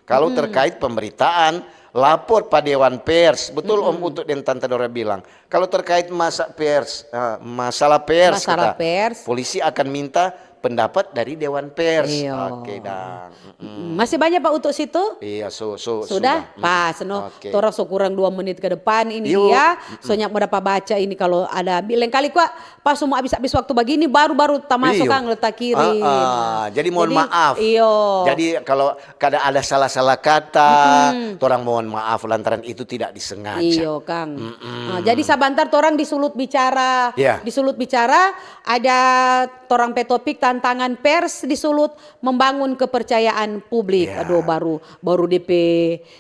kalau terkait pemberitaan, lapor pa Dewan Pers. Betul Om Utu dan Tante Dora bilang. Kalau terkait masa pers, eh, masalah pers, Masalah kata, pers. Polisi akan minta pendapat dari Dewan Pers. Iyo. Oke dang. Mm, Masih banyak Pak untuk situ? Iya, so, so, Sudah, Mm-mm. Pas no. Oke. Torang so kurang dua menit ke depan ini Yuk. ya. Soalnya mau dapat baca ini kalau ada bi- lain kali kua pas semua habis-habis waktu begini baru-baru tamasuk Iyo. Kang letak kirim. Ah, ah. Jadi mohon maaf. Iyo. Jadi kalau kada ada salah-salah kata, torang mohon maaf lantaran itu tidak disengaja. Iyo Kang. Ah, jadi sabantar torang di sulut bicara, Ya. di sulut bicara ada torang pe topik tantangan pers di sulut membangun kepercayaan publik. Ya. Aduh baru baru D P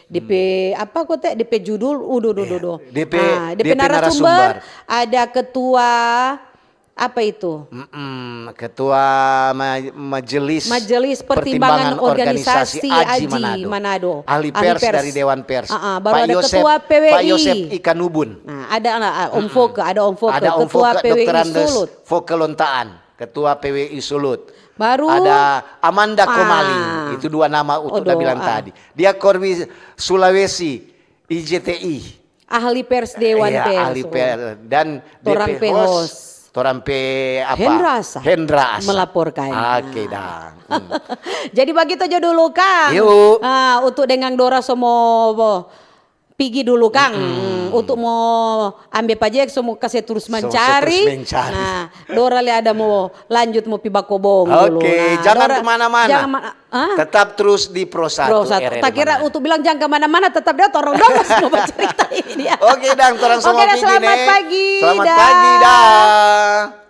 D P apa kote D P judul, udah udah udah. D P Ah, D P D P narasumber narasumber. Ada ketua apa itu? Mm-mm, Ketua ma- Majelis Majelis Pertimbangan Organisasi Aji Manado. Ahli Ahli pers pers. dari Dewan Pers. Ah, ah, baru Pak ada Yosep, Ketua P W I. Pak Yosep Ikanubun. Nah, ada lah, ah, Om Foke, ada Om Foke, Ada Om Ketua Foke, P W I Dokter Andes Sulut. Foke Lontaan, Ketua P W I Sulut. Baru Ada Amanda Ah. Komaling, itu dua nama Utu Odo, bilang ah. tadi. Dia Korwil Sulawesi, I J T I. Ahli pers Dewan Iya, Pers. Ahli pers dan Torang D P pe host, host. Torang pe apa? Hendra Asa. Hendra Asa. Melaporkan. Oke dang. Hmm. Jadi begitu aja dulu Kang. Yuk. Ah, untuk dengan Dora semua pigi dulu Kang. Hmm, Untuk mau ambil pajak semua kasih terus Semua mencari. terus mencari. Nah, Dora le ada mau lanjut mau pi bakobong dulu. Oke, Nah, jangan Dora, kemana-mana. Jangan mana, ah? Tetap terus di Pro Satu. Pro Satu. R R I Tak kira Manado. Untuk bilang jangan kemana-mana, tetap dia torong dong semua bercerita ini dia. Oke dang, torang Oke semua dah, pigi selamat ne. Pagi. Selamat Dah. Pagi dah.